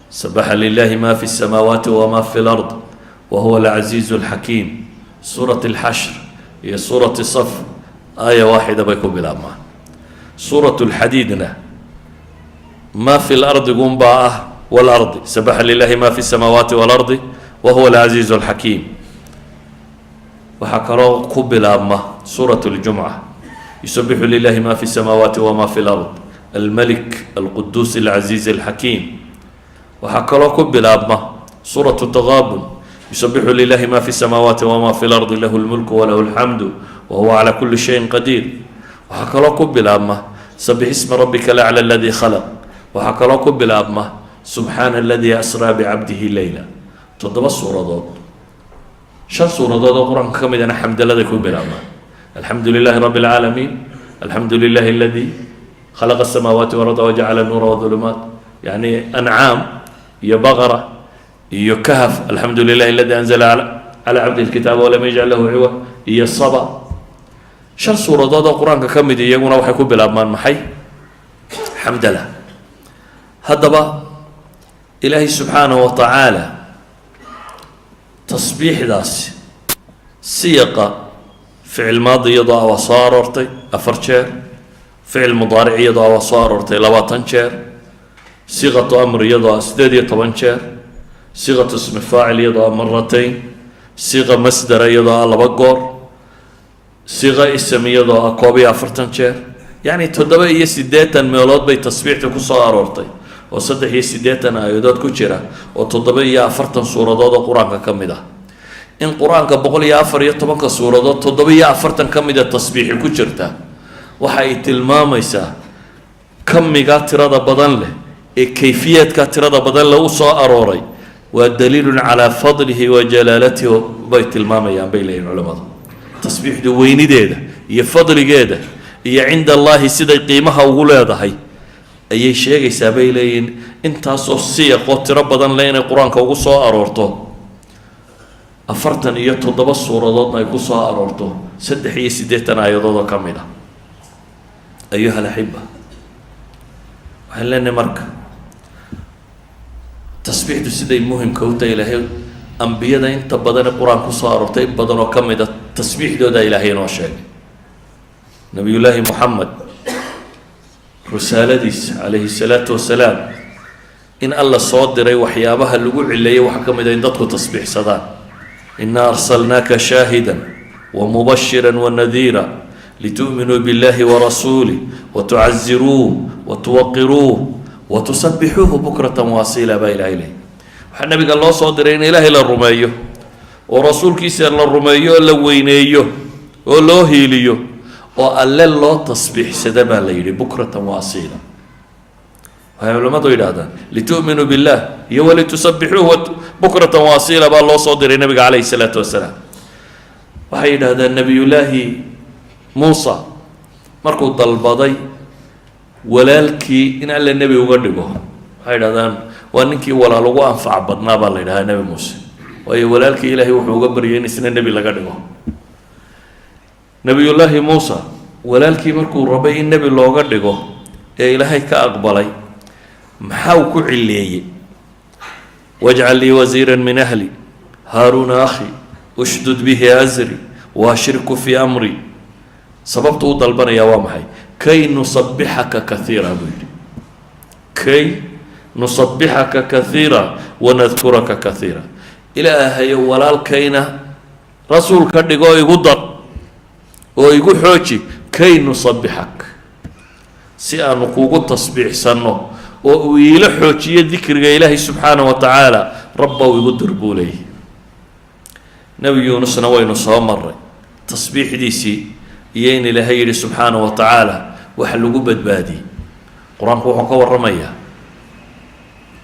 Sabaxa lilahi ma fi الsamaawaati wma fi اlard wa huwa alcaziizu alxakiim. Suurat alxashr iyo suurati saf aaya waaxida bay ku bilaabmaan. Suurat lxadiidna ma fi lardigunbaa ah walardi, sabaxa lilahi ma fi الsamaawaati walardi wa huwa alcaziizu alxakiim. Waxaa kaloo ku bilaabma suurat اljumca: yusabixu lilahi ma fi الsamaawaati wma fi lard almalik alquduus alcaziiz alxakiim. Waxaa kaloo ku bilaabma suuratu taqaabun: yusabixu lilahi ma fi الsamaawaati wma fi lardi lahu lmulku walahu alxamdu wahuwa cala kuli shayin qadiir. Waxaa kaloo ku bilaabma sabix isma rabbika alaclى aladi khalaq. Waxaa kaloo ku bilaabma subxaana aladi asraa bicabdihi leyla. Toddoba suuradood, shan suuradood oo Qur-aanka ka midana xamdaladay ku bilaabmaan: alxamdu lilahi rabi اlcaalamiin, alxamdu lilahi aladi khalaqa asamaawaati walarda wajacala nuura wظulumaat, yani Ancaam iyo Baqara iyo Kahf, alxamdu lilahi aladi anzala cala cabdi lkitaaba walam yajcal lahu ciwa, iyo Saba. Shan suuradood oo Qur-aanka ka mid iyaguna waxay ku bilaabmaan maxay? Xamdala. Haddaba Ilaahay subxaanahu wa tacaala tasbiixdaasi siyaqa ficil maadi iyadoo ah waa soo aroortay afar jeer, ficil mudaaric iyadoo ah waa soo aroortay 20 jeer, siiqatu amr iyadoo ah 18 jeer, siiqatu ismi faacil iyadoo ah maratayn, siiqa masdara iyadoo ah laba goor, siiqa ism iyadoo ah 41 jeer. Yacni 87 meelood bay tasbiixda ku soo aroortay, oo 83 aayadood ku jira, oo 47 suuradood oo Qur-aanka ka mid ah. In Qur-aanka 114-ka suuradood 47 ka mida tasbiixi ku jirta waxa ay tilmaamaysaa kamigaa tirada badan leh ee kayfiyaadka tirada badan leh u soo arooray. Waa daliilun calaa fadlihi wa jalaalatihi bay tilmaamayaan, bay leeyihin culamadu. Tasbiixdu weynideeda iyo fadligeeda iyo cinda Allahi siday qiimaha ugu leedahay ayay sheegaysaa, bay leeyihin, intaasoo siyaqoo tiro badan leh inay Qur-aanka ugu soo aroorto, 47 suuradoodna ay ku soo aroorto, 83 aayadood oo ka mid ah. Ayuha alaxiba, waxaan leenahay marka tasbiixdu siday muhimka u tahay Ilaahay Ambiyada inta badane Qur-aan kusoo aroortay, in badan oo ka mid a tasbiixdooda Ilaahay inoo sheegay. Nabiyullaahi Moxamed risaaladiisa, calayhi salaatu wasalaam, in Alla soo diray, waxyaabaha lagu cileeyay waxaa ka mid a in dadku tasbiixsadaan. "إنا أرسلناك شاهدا ومبشرا ونذيرا لتؤمنوا بالله ورسوله وتعزروه وتوقروه وتسبحوه بكرة وأصيلا" baa Ilahay leeyay. Waxaa nabiga loo soo diray in Ilaahay la rumeeyo oo rasuulkiisa la rumeeyo oo la weyneeyo oo loo hiiliyo oo Alle loo tasbiixsada baa la yidhi, بكرة وأصيلا. Waxay culamadu yidhahdaan لتؤمنوا بالله iyo ولتسبحوه بكرة وأصيلا baa loo soo diray nabiga calayhi salaatu wasalaam. Waxay yidhahdaan Nabiyullaahi Muusa markuu dalbaday walaalkii in Alle nebi uga dhigo, waxay yidhahdaan waa ninkii walaal ugu anfac badnaa baa la yidhahdaa Nebi Muuse, waayo walaalkii Ilaahay wuxuu uga baryay in isna nebi laga dhigo. Nabiyullaahi Muusa walaalkii markuu rabay in nebi looga dhigo ee Ilaahay ka aqbalay, maxaa uu ku cileeyey? "واجعل لي وزيرا من أهلي هارون أخي اشدد به أزري وأشركه في أمري." Sababta u dalbanayaa waa maxay? "كي نسبحك كثيرا" buu yidhi, "كي نسبحك كثيرا ونذكرك كثيرا." Ilaahayo, walaalkayna rasuul ka dhigo, igu dar oo igu xooji, كي نسبحك, si aanu kugu tasbiixsanno oo uu iila xoojiyo dikriga Ilaahay subxaana wa tacaala, Rabbow igu dir buu leeyahy. Nebi Yuunusna waynu soo maray tasbiixdiisii iyo in Ilaahay yidhi subxaana wa tacaala waxa lagu badbaadiyey. Qur-aanku wuxuu ka warramayaa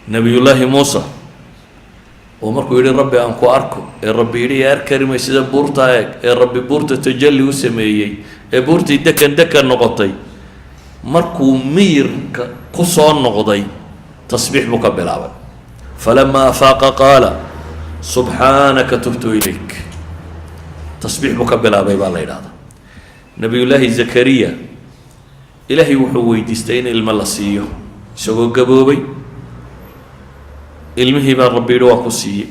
Nebiyullaahi Muusa oo markuu yidhi "Rabbi, aan ku arko," ee Rabbi yidhi "Arki kari may, sida buurta eeg," ee Rabbi buurta tajalli u sameeyey ee buurtii dekan dekan noqotay. Markuu miyirka ku soo noqday, tasbiix buu ka bilaabay. "فلما أفاق قال سبحانك تبت إليك." Tasbiix buu ka bilaabay baa la yidhahdaa. Nabiyullaahi Zakariya Ilaahay wuxuu weydiistay in ilmo la siiyo isagoo gaboobay. Ilmihii baa Rabbi yidhi "Waa ku siiyey."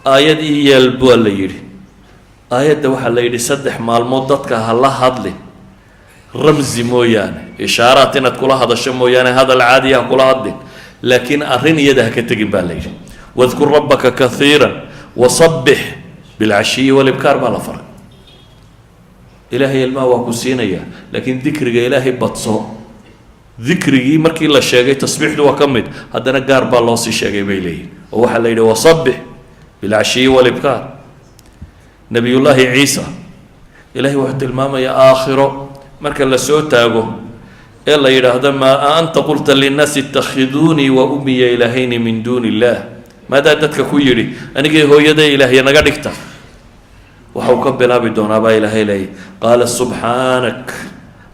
"Aayad ii yeel" baa la yidhi. Aayadda waxaa la yidhi 3 maalmood dadka ha la hadlin, ramsi mooyaane, ishaaraat inaad kula hadasho mooyaane, hadal caadiya ha kula hadlin, laakiin arrin iyada ha ka tegin baa la yidhi. "واذكر ربك كثيرا وسبح بالعشي والإبكار" baa la faray. Ilaahay ilmaha waa ku siinayaa, laakiin dikriga Ilaahay badso. Dikrigii markii la sheegay, tasbiixdu waa ka mid, haddana gaar baa loo sii sheegay bay leeyihin, oo waxaa la yidhi "وسبح بالعشي والإبكار". Nabiyullaahi Ciisa Ilaahay wuxuu tilmaamayaa aakhiro marka la soo taago ee la yidhaahdo "ما أأنت قلت للناس اتخذوني وأمي إلهين من دون الله?" Maadaa dadka ku yidhi anigay hooyaday ilaahya naga dhigta? Waxau ka bilaabi doonaa baa Ilaahay leeyay, "قال سبحانك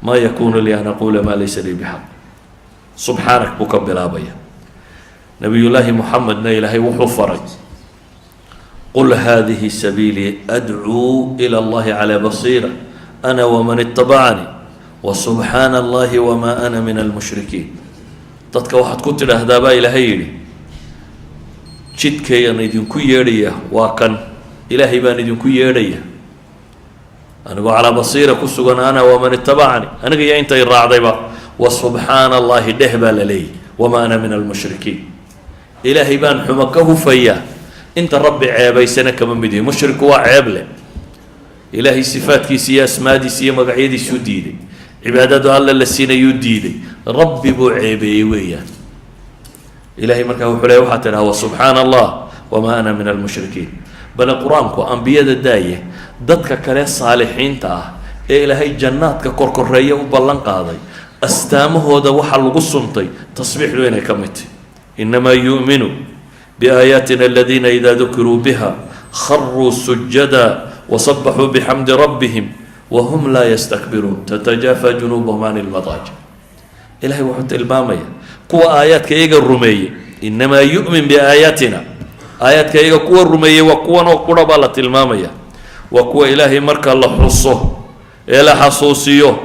ما يكون لي أن أقول ما ليس لي بحق." "سبحانك" buu ka bilaabaya. Nabiyullaahi Muxamedna Ilaahay wuxuu faray "قل هذه سبيلي أدعو إلى الله على بصيرة أنا ومن اتبعني وسبحان الله وما أنا من المشركين." Dadka waxaad ku tidhaahdaa baa Ilaahay yidhi, jidkayaan idinku yeedhaya waa kan, Ilaahay baan idinku yeedhaya anigoo calaa basiira ku sugan, أنا ومن اتبعني, aniga iyo intay raacdayba. "وسبحان الله" dheh baa la leeyahy, "وما أنا من المشركين." Ilaahay baan xumo ka hufayaa, inta Rabbi ceebaysana kama mid yihi. Mushriku waa ceeb leh. Ilaahay sifaadkiisa iyo asmaadiisa iyo magacyadiisuu diiday, cibaadadu Alle la siinayuu diiday, Rabbi buu ceebeeyey weeyaan. Ilahay markaa wuxuu leey waxaa tidhaha "وسبحان الله وما أنا من المشركين". Bale Qur-aanku ambiyada daaye, dadka kale saalixiinta ah ee Ilaahay jannaadka korkoreeya u ballan qaaday, astaamahooda waxaa lagu suntay tasbiixdu inay ka mid tahy. "إنما يؤمن بآياتنا الذين إذا ذكروا بها خروا سجدا وسبحوا بحمد ربهم وهم لا يستكبرون تتجافى جنوبهم عن المضاجع." Ilahay wuxuu tilmaamaya kuwa aayaadka iyaga rumeeyey. "إنما يؤمن بآياتنا", aayaadka iyaga kuwa rumeeyey waa kuwan oo qura baa la tilmaamaya. Waa kuwa Ilaahay marka la xuso ee la xasuusiyo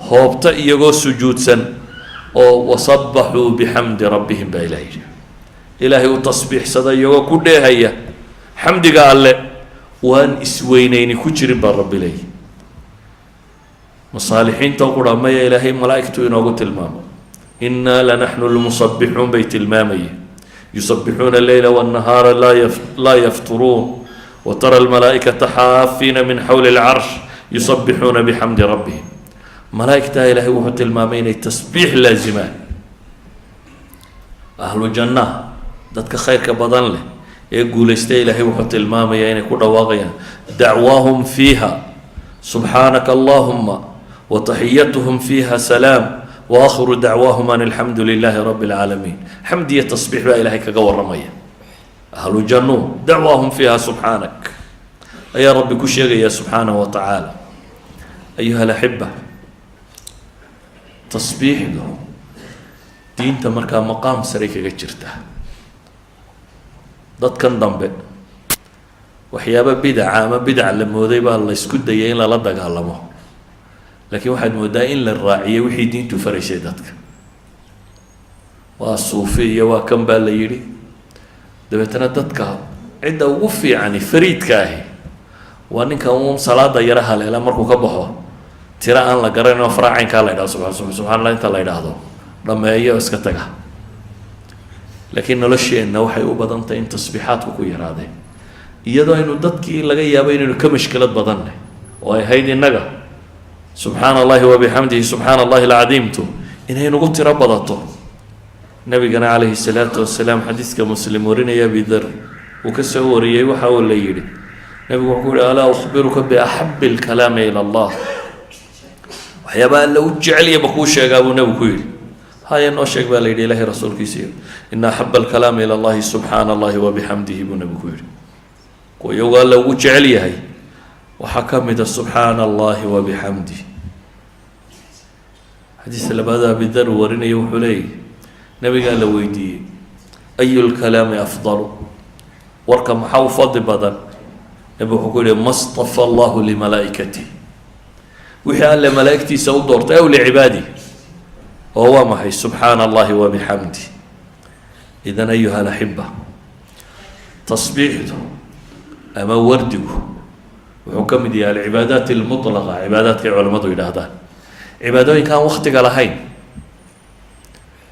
hoobta iyagoo sujuudsan oo "وسبحوا بحمد ربهم" baa Ilahay yidhi, Ilaahay u tasbiixsada iyagoo ku dheehaya. Xamdiga Alle waan isweyneyni ku jirin baa Rabbi leeyahy. Masaalixiinta qura maya, Ilaahay malaa'igtu inoogu tilmaamo. "Inaa lanaxnu lmusabbixuun" bay tilmaamayeen. "Yusabbixuuna alleyla wannahaara laa yafturuun watara almalaa'ikata xaafiina min xawli alcarsh yusabbixuuna bixamdi rabbihim." Malaa'igtaa Ilaahay wuxuu tilmaamay inay tasbiix laazimaan. Ahlu jannaha, dadka khayrka badan leh ee guulaystay, Ilaahay wuxuu tilmaamayaa inay ku dhawaaqayaan "dacwaahum fiiha subxaanaka allahuma wataxiyatuhum fiiha salaam waakhiru dacwaahum an alxamdu lilaahi rabbi alcaalamiin". Xamdi iyo tasbiix baa Ilaahay kaga warramaya ahlu jannu. "Dacwaahum fiiha subxaanak" ayaa Rabbi ku sheegaya subxaanahu wa tacaala. Ayuha alaxiba, tasbiixdu diinta markaa maqaam saray kaga jirta. Dadkan dambe waxyaaba bidaca ama bidac la mooday baa la isku dayay in lala dagaalamo, laakiin waxaad moodaa in la raaciyay wixii diintu faraysay. Dadka waa suufi iyo waa kan baa la yidhi. Dabeetana dadka cidda ugu fiicani fariidka ahi waa ninka uun salaada yaro haleela, markuu ka baxo tiro aan la garanayn oo faraacaynkaa la yidhahdo, subaa subxana Allah inta la yidhaahdo, dhameeyo, iska taga. Laakiin nolosheenna waxay u badan tahay in tasbiixaadku ku yaraadeen, iyadoo aynu dadkii laga yaabo inaynu ka mashkilad badannay oo ay ahayd innaga "subxaana Allahi wabixamdihi, subxaana Allahi alcadiimtu" inay nagu tiro badato. Nabigana calayhi salaatu wasalaam, xadiiska Muslim warinaya, Abidar uu ka soo wariyey, waxa uu la yidhi, nabigu wuxuu ku yihi: "Alaa ukhbiruka biaxabi alkalaami ila Allah?" Waxyaaba Alla u jecelyaba kuu sheegaa, buu nabigu ku yidhi. "Haya, noo sheeg," baa la yidhi Ilahay rasuulkiisiiyo. "Ina axaba alkalaami ila Allahi subxaana Allahi wabixamdihi," buu nabigu ku yidhi. Kuwa iyagu Alla ugu jecel yahay waxaa ka mid a "subxaana Allahi wabixamdih". Xadiis labaad Abidar uu warinaya wuxuu leeyahy, nabigaa la weydiiyey: "Ayu lkalaami afdalu?" Warka maxaa u fadli badan? Nabigu wuxuu ku yihi: "Ma stafa Allahu limalaa'ikatih", wixii Alle malaa'igtiisa u doortay, aw licibaadih, oo waa maxay? "Subxaana Allahi wabixamdih". Idan, ayuha alaxiba, tasbiixdu ama wardigu wuxuu ka mid yahay alcibaadaat almutlaqa, cibaadaadkay culamadu yidhaahdaan cibaadooyinka aan waktiga lahayn,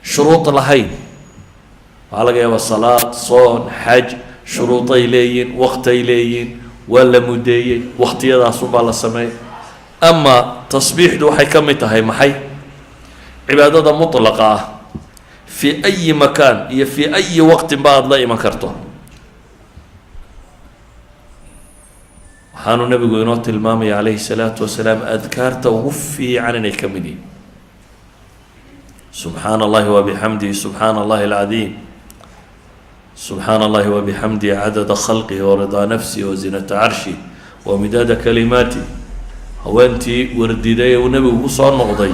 shuruud lahayn. Waxaa laga yaabaa salaad, soon, xaj, shuruuday leeyihin, waktay leeyihin, waa la mudeeyey, waktiyadaasunbaa la sameeyay. Ama tasbiixdu waxay ka mid tahay maxay? Cibaadada mutlaqa ah, fii ayi makaan iyo fii ayi waqtin ba aada la iman karto. Waxaanu nabigu inoo tilmaamaya calayhi salaatu wasalaam adkaarta ugu fiican inay ka mid yihin "subxaana Allahi wabixamdihi, subxaana Allahi alcadiim, subxaana Allahi wabixamdihi, cadada khalqihi waridaa nafsihi wazinata carshi wa midaada kalimaati". Haweentii wardiday ee uu nebigu kusoo noqday,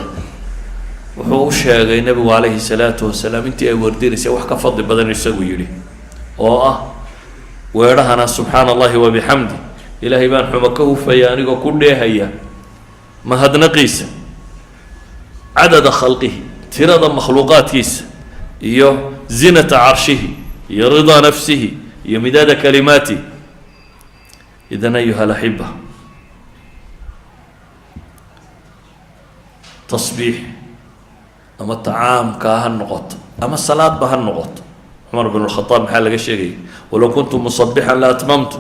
wuxuu u sheegay nebigu calayhi salaatu wasalaam intii ay wardinaysay wax ka fadli badan isagu yidhi, oo ah weedhahana: "Subxaana Allahi wabixamdi", Ilaahay baan xumo ka hufaya anigoo ku dheehaya mahadnaqiisa, "cadada khalqihi", tirada makhluuqaadkiisa, iyo "zinata carshihi", iyo "ridaa nafsihi", iyo "midaada kalimaati". Idan, ayuha alaxiba, tasbiix ama tacaamkaa ha noqoto ama salaadba ha noqoto. Cumar bin lkhadaab maxaa laga sheegayay? "Walow kuntu musabixan la atmamtu".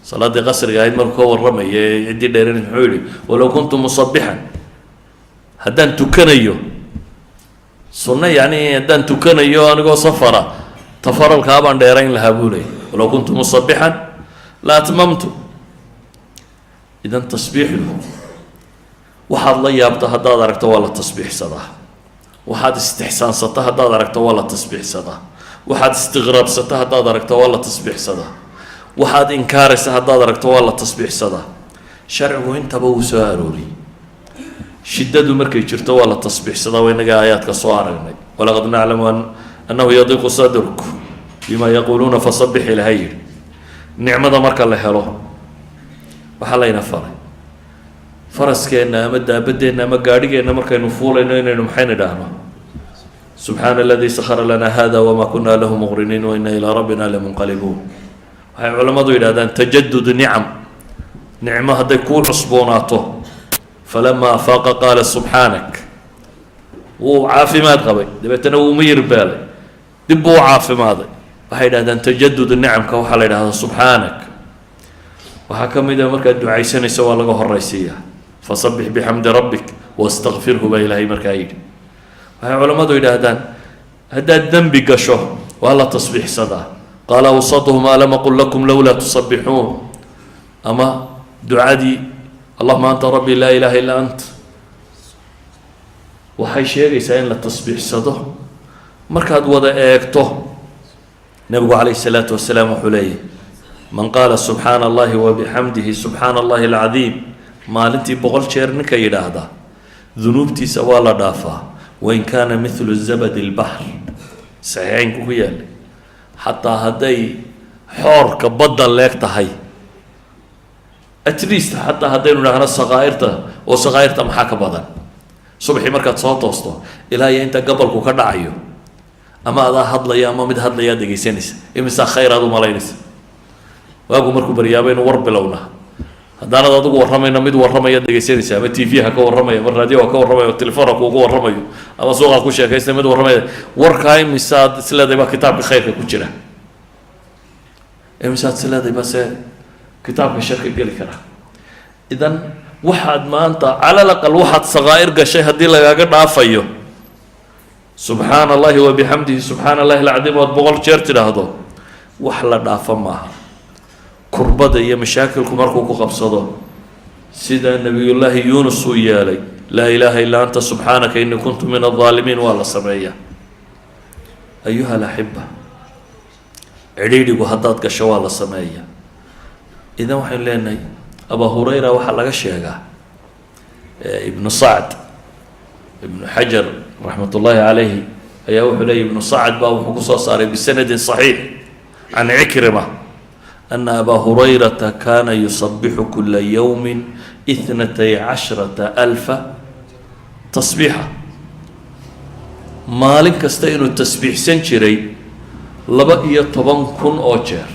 Salaaddii qasriga ahayd markuu ka warramaya ee ciddii dheeran, muxuu yihi? "Walow kuntu musabixan", haddaan tukanayo sunno, yacni haddaan tukanayo anigoo safara, tafaralkaa baan dheerayn lahaa, buu leeyay. "Walow kuntu musabixan la atmamtu". Idan tasbiixdu, waxaad la yaabto haddaad aragto waa la tasbiixsadaa, waxaad istixsaansato haddaad aragto waa la tasbiixsadaa, waxaad istiqraabsato haddaad aragto waa la tasbiixsadaa, waxaad inkaaraysa haddaad aragto waa la tasbiixsadaa. Sharcigu intaba wuu soo arooriyey. Shiddadu markay jirto waa la tasbiixsadaa, waa inaga aayaadka soo aragnay. "Walaqad naclamu annahu yadiiqu sadruk bima yaquuluuna fasabix", Ilahay yidhi. Nicmada marka la helo, waxaa layna faray faraskeenna ama daabadeenna ama gaadhigeenna markaynu fuulayno inaynu maxaynu idhaahno? "Subxaana aladi sakhara lana hada wama kuna lahu muqriniin waina ilaa rabbina lamunqalibuun". Waxay culammadu yidhahdaan tajadud nicam, nicmo hadday kuu cusboonaato. فلما أفاق قال سبحانك. Wuu caafimaad qabay, dabeetana wuu miyir beelay, dib buu u caafimaaday. Waxay yidhahdaan tajadud nicamka waxaa la yidhahdaa سبحانك. Waxaa ka mid a markaad ducaysanayso waa laga horaysiiyaa. فسبح بحمد ربك واستغفره baa Ilaahay markaa yidhi. Waxay culammadu yidhaahdaan haddaad dembi gasho waa la tasbiixsadaa. قال أوسطهم ألم أقل لكم لولا تسبحون. Ama ducadii اللهم أنت ربي لا إله إلا أنت waxay sheegaysaa in la tasbiixsado. Markaad wada eegto, Nebigu عليه الصلاة والسلام wuxuu leeyahy: من قال سبحان الله وبحمده سبحان الله العظيم, maalintii 100 jeer ninka yidhaahda, dunuubtiisa waa la dhaafaa وإن كان مثل زبد البحر. Saxiixeynku ku yaalay, xataa hadday xoorka badda leeg tahay. At least xataa haddaynu idhaahno sakaa'irta, oo sakaa'irta maxaa ka badan? Subaxii markaad soo toosto ilaa iyo inta gabalku ka dhacayo, ama adaa hadlaya ama mid hadlayaa dhegaysanaysa, imisaa khayr aad u malaynaysa? Waagu markuu baryaaba inu war bilowna, haddaanad adigu warramayna mid warramaya dhegaysanaysa, ama TV ha ka warramaya, ama raadiyo ha ka warramayo, telefoon ha kuugu warramayo, ama suuqa ku sheekaysta mid warramaya. Warkaa imisaad isleedahay baa kitaabka khayrka ku jira? Imisaad isleedahay baa se kitaabka sharka geli kara? Idan waxaad maanta على الأقل waxaad sakaa'ir gashay haddii lagaaga dhaafayo سبحان الله وبحمده سبحان الله العظيم ood 100 jeer tidhaahdo, wax la dhaafo maaha. Kurbada iyo mashaakilku markuu ku qabsado, sida Nabiyullaahi Yuunus uu yeelay, لا إله إلا أنت سبحانك إني كنت من الظالمين, waa la sameeyaa. أيها الأحبة, cidhiidhigu haddaad gasho waa la sameeyaa. Idan waxaynu leenahay Abaa Hurayra waxaa laga sheegaa, Ibnu Sacd, Ibnu Xajar رحمة الله عليه ayaa wuxuu leeyay, Ibnu Sacd baa wuxuu kusoo saaray بسند صحيح عن عكرمة أن أبا هريرة كان يسبح كل يوم 12,000 تسبيحة. Maalin kasta inuu tasbiixsan jiray 12,000 oo jeer.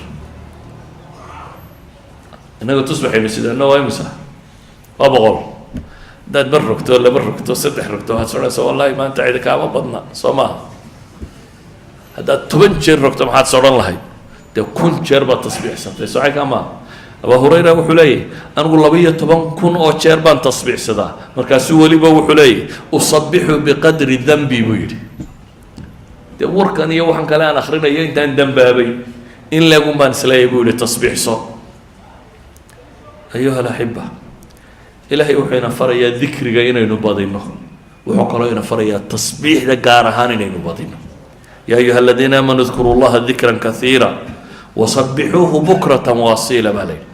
Innaga tusbaxaynu sidaana waa imisa? Waa 100. Haddaad mar rogto, laba rogto, saddex rogto, waxaad soconaysaa wallahi maanta cidi kaama badna, soo maaha? Haddaad 10 jeer rogto, maxaad sodhan lahayd? Dee 1000 jeer baad tasbiixsantay, socay maaha? Abaa Hurayra wuxuu leeyahy: anigu 12,000 oo jeer baan tasbiixsadaa. Markaasuu weliba wuxuu leeyahy: أسبح بقدر ذنبي buu yidhi. Dee warkan iyo waxaan kale aan akrinayo intaan dembaabay in leegun baan isleeyahay, buu yihi, tasbiixso. أيها الأحبة, Ilaahay wuxuu ina farayaa dikriga inaynu badino, wuxuu kaloo ina farayaa tasbiixda gaar ahaan inaynu badino. يا أيها الذين آمنوا اذكروا الله ذكرا كثيرا وسبحوه بكرة وأصيلا baa la yidhi.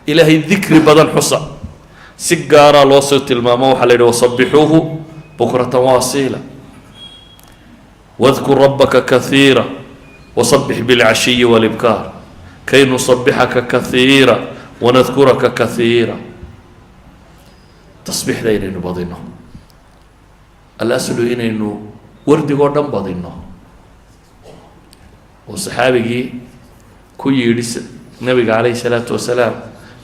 Ilaahay dikri badan xusa, si gaaraa loo soo tilmaamo. Waxaa la yidhi: وسبحوه بكرة وأصيلا واذكر ربك كثيرا وسبح بالعشي والإبكار كي نسبحك كثيرا ونذكرك كثيرا. Tasbiixda inaynu badino, alaslu inaynu wardigoo dhan badino. Oo saxaabigii ku yidhi Nabiga عليه الصلاة والسلام: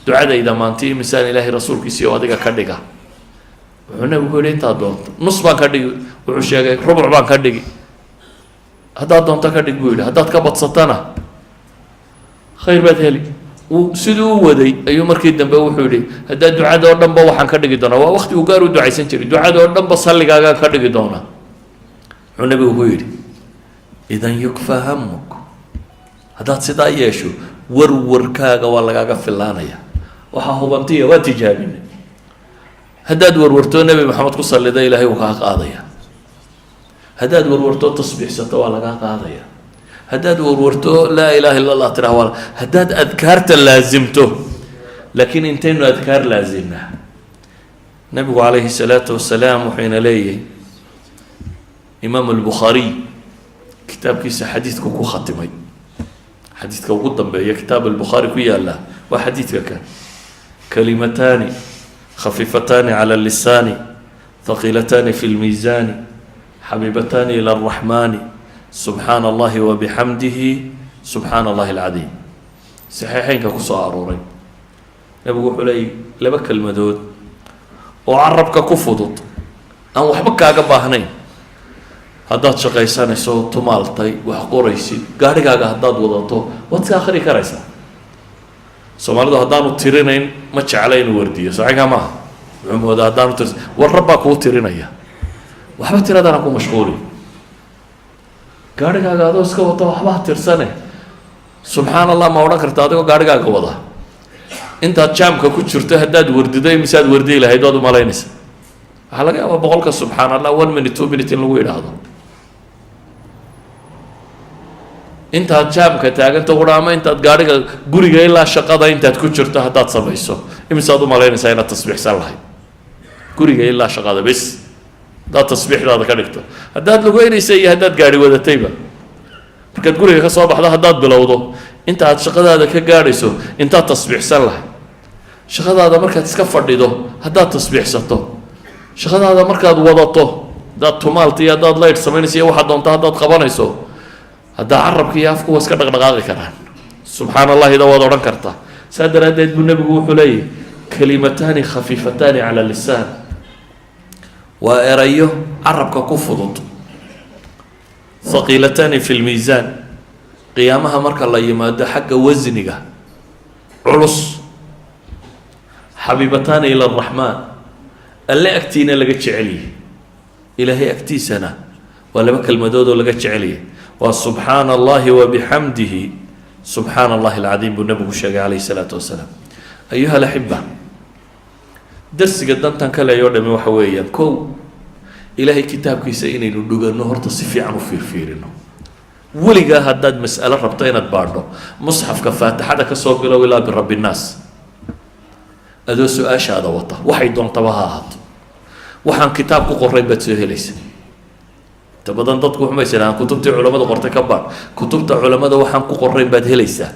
ducadayda maanti imisaan Ilaahay rasuulkiisii oo adiga ka dhiga? Wuxuu Nabigu ku yidhi: intaad doonto. Nus baan ka dhigi, wuxuu sheegay, rubuc baan ka dhigi, haddaad doonto ka dhig, buu yidhi. Haddaad ka badsatana khayr baad heli. Wuu siduu u waday ayuu markii dambe wuxuu yihi: haddaa ducada oo dhan ba waxaan ka dhigi doonaa, waa waqti uu gaar u ducaysan jiray, ducada oo dhan ba salligaagaan ka dhigi doonaa. Wuxuu Nabigu ku yidhi: إذن يكفى همك. Haddaad sidaa yeesho, warwarkaaga waa lagaaga filaanaya. Waxaa hubantiya, waa tijaabinay, haddaad warwartoo Nebi Maxamed ku sallida, Ilaahay wuu kaa qaadaya. Haddaad warwartoo tasbiixsato, waa lagaa qaadaya. Haddaad warwarto لا إله إلا الله tiraa, waa haddaad adkaarta laasimto. Laakiin intaynu adkaar laasimnaa? Nabigu عليه الصلاة والسلام wuxuu ina leeyahay, Imaam Albukhaariy kitaabkiisa xadiidku ku khatimay, xadiidka ugu dambeeya kitaab Albukhaari ku yaala waa xadiidka kan: كلمتان خفيفتان على اللسان ثقيلتان في الميزان حبيبتان إلى الرحمن سبحان الله وبحمده سبحان الله العظيم. Saxiixeynka ku soo arooray, Nebigu wuxuu leeyay laba kelmadood oo carabka ku fudud, aan waxba kaaga baahnayn. Haddaad shaqaysanayso, tumaaltay, wax qoraysid, gaadhigaaga haddaad wadato, waad iska akhri karaysaa. Soomaalidu haddaanu tirinayn ma jecla inuu wardiyo. Saxiga maaha, wuxuu moodaa haddaanu tir war rabbaa kuu tirinaya. Waxba tiradana ku mashquuli. Gaadhigaaga adoo iska wata, waxba ha tirsane. Subxaan Allah ma odhan karta adigoo gaadhigaaga wada? Intaad jaamka ku jirto haddaad wardido, imisaad wardiyi lahayd waad umalaynaysa? Waxaa laga yaabaa 100-ka subxaan Allah 1 minute, 2 minute in lagu yidhaahdo. Intaad jaamka taaganta qura ama intaad gaadhiga guriga ilaa shaqada intaad ku jirto haddaad samayso, imisaad umalaynaysaa inaad tasbiixsan lahayd? Guriga ilaa shaqada bes haddaad tasbiixdaada ka dhigto, haddaad lugeynaysa iyo haddaad gaadhi wadatayba, markaad guriga ka soo baxdo haddaad bilowdo, inta aad shaqadaada ka gaadhayso intaad tasbiixsan lahayd? Shaqadaada markaad iska fadhido haddaad tasbiixsato, shaqadaada markaad wadato, haddaad tumaalta iyo haddaad laydh samaynayso iyo waxaad doonto haddaad qabanayso, haddaa carabka iyo afku waa iska dhaqdhaqaaqi karaan, subxaan Allahida waad odhan kartaa. Saa daraaddeed buu Nebigu wuxuu leeyahy: kalimataani khafiifataani cala lisaan, waa erayo carabka ku fudud, thaqiilataani fi lmiisaan, qiyaamaha marka la yimaado xagga wasniga culus, xabiibataani ila araxmaan, Alle agtiina laga jecelyahy, Ilaahay agtiisana waa laba kelmadood oo laga jecelyahy, waa subxaana Allahi wa bixamdihi, subxaana Allahi alcadiim, buu Nebigu sheegay calayhi salaatu wasalaam. Ayuha alaxiba, darsiga dantan kale oo dhami waxa weeyaan: kow, Ilaahay kitaabkiisa inaynu dhuganno, horta si fiican u fiirfiirino. Weligaa haddaad mas'alo rabto inaad baadho, musxafka Faatixada kasoo bilow ilaa birabbi nnaas, adoo su-aashaada wata, waxay doontaba ha ahaato, waxaan kitaab ku qorayn baad soo helaysa. Inta badan dadku waxbay idhahaan kutubtii culamada qortay ka baadh. Kutubta culamada waxaan ku qorayn baad helaysaa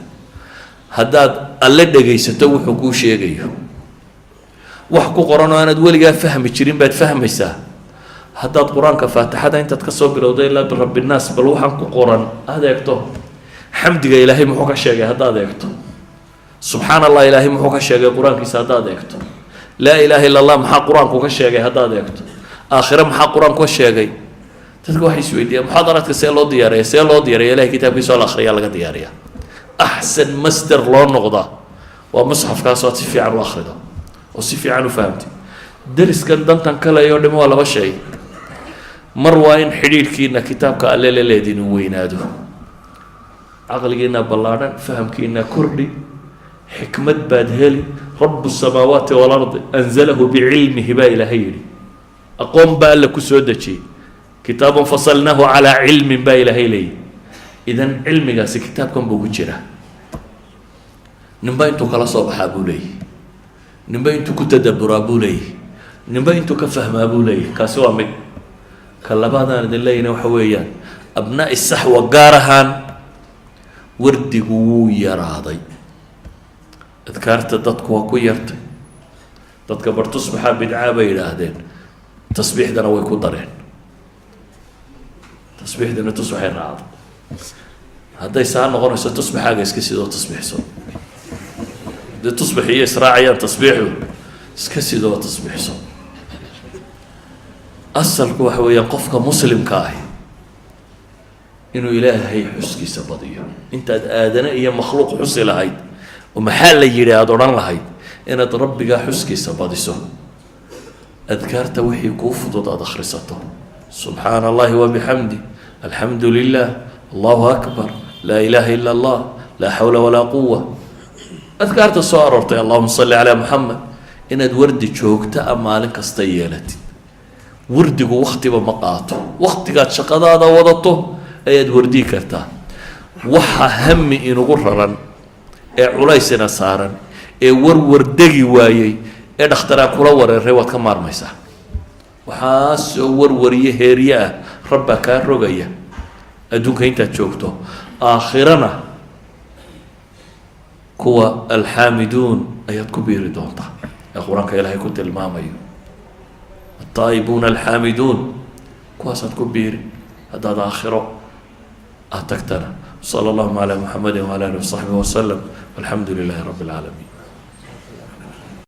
haddaad Alle dhegaysato wuxuu kuu sheegayo. Wax ku qoran oo aanaad weligaa fahmi jirin baad fahmaysaa haddaad Qur-aanka Faatixada intaad kasoo bilowda ilaa birabbi nnaas bal waxaan ku qoran aada eegto. Xamdiga Ilaahay muxuu ka sheegay haddaad eegto, subxaan Allah Ilaahay muxuu ka sheegay Qur-aankiisa haddaad eegto, laa ilaaha illa Allah maxaa Qur-aanku ka sheegay haddaad eegto, aakhire maxaa Qur-aanku ka sheegay. Dadka waxay isweydiiyaan muxaadaraadka see loo diyaariya. See loo diyaariya? Ilahay kitaabkiisa oo la akhriyaa laga diyaariya. Axsan masder loo noqdaa waa musxafkaas oo aad si fiican u akhrido oo si fiican u fahamtid. Deriskan dantan kale oo dhami waa laba shay. Mar waa in xidhiidhkiina kitaabka Alle la leedin uu weynaado, caqligiina ballaadhan, fahamkiina kordhi, xikmad baad heli. Rabu samaawaati waalardi anzalahu bicilmihi baa Ilaahay yidhi. Aqoon baa Alle ku soo dejiyey. Kitaabun fasalnaahu calaa cilmin baa Ilaahay leeyahy. Idan cilmigaasi kitaabkan buu ku jiraa. Ninba intuu kala soo baxaa buu leeyahy, ninba intuu ku tadaburaa buu leeyahy, ninba intuu ka fahmaa buu leeyahy. Kaasi waa mid. Ka labaadaan idin leeyahna waxa weeyaan, abnaa'i saxwa gaar ahaan, wardigu wuu yaraaday, adkaarta dadku waa ku yartay. Dadka bar tusbaxaa bidcaa bay yidhaahdeen, tasbiixdana way ku dareen, tasbiixdana tusbaxay raacdo. Hadday saa noqonayso, tusbaxaaga iska sidoo tasbiixso. Dee tusbax iyo israacayaan tasbiixdu, iska sidoo tasbiixso. Asalku waxa weeyaan qofka muslimka ahi inuu Ilaahay xuskiisa badiyo. Intaad aadane iyo makhluuq xusi lahayd oo maxaa la yidhi aada odhan lahayd, inaad Rabbigaa xuskiisa badiso, adkaarta wixii kuu fudud aada akhrisato: subxaana Allahi wabixamdi, alxamdu lilah, Allahu akbar, laa ilaha ila Allah, laa xawla walaa quwa, adkaarta soo aroortay, allahuma salli calaa Muxamed. Inaad wardi joogta a maalin kasta yeelatid. Wardigu waktiba ma qaato, waktigaad shaqadaada wadato ayaad wardiyi kartaa. Waxa hami inugu raran ee culaysina saaran ee warwar degi waayey ee dhakhtaraa kula wareeray, waad ka maarmaysaa. Waxaasoo warwariyo heerye ah rabbaa kaa rogaya adduunka intaad joogto. Aakhirana kuwa alxaamiduun ayaad ku biiri doontaa ee Qur-aanka Ilaahay ku tilmaamayo, altaa'ibuuna alxaamiduun, kuwaasaad ku biiri haddaad aakhiro aad tagtana. Sala allahuma calaa Muxamedi wcala alih wasaxbi wasalam, alxamdu lilahi rabbi اlcaalamiin.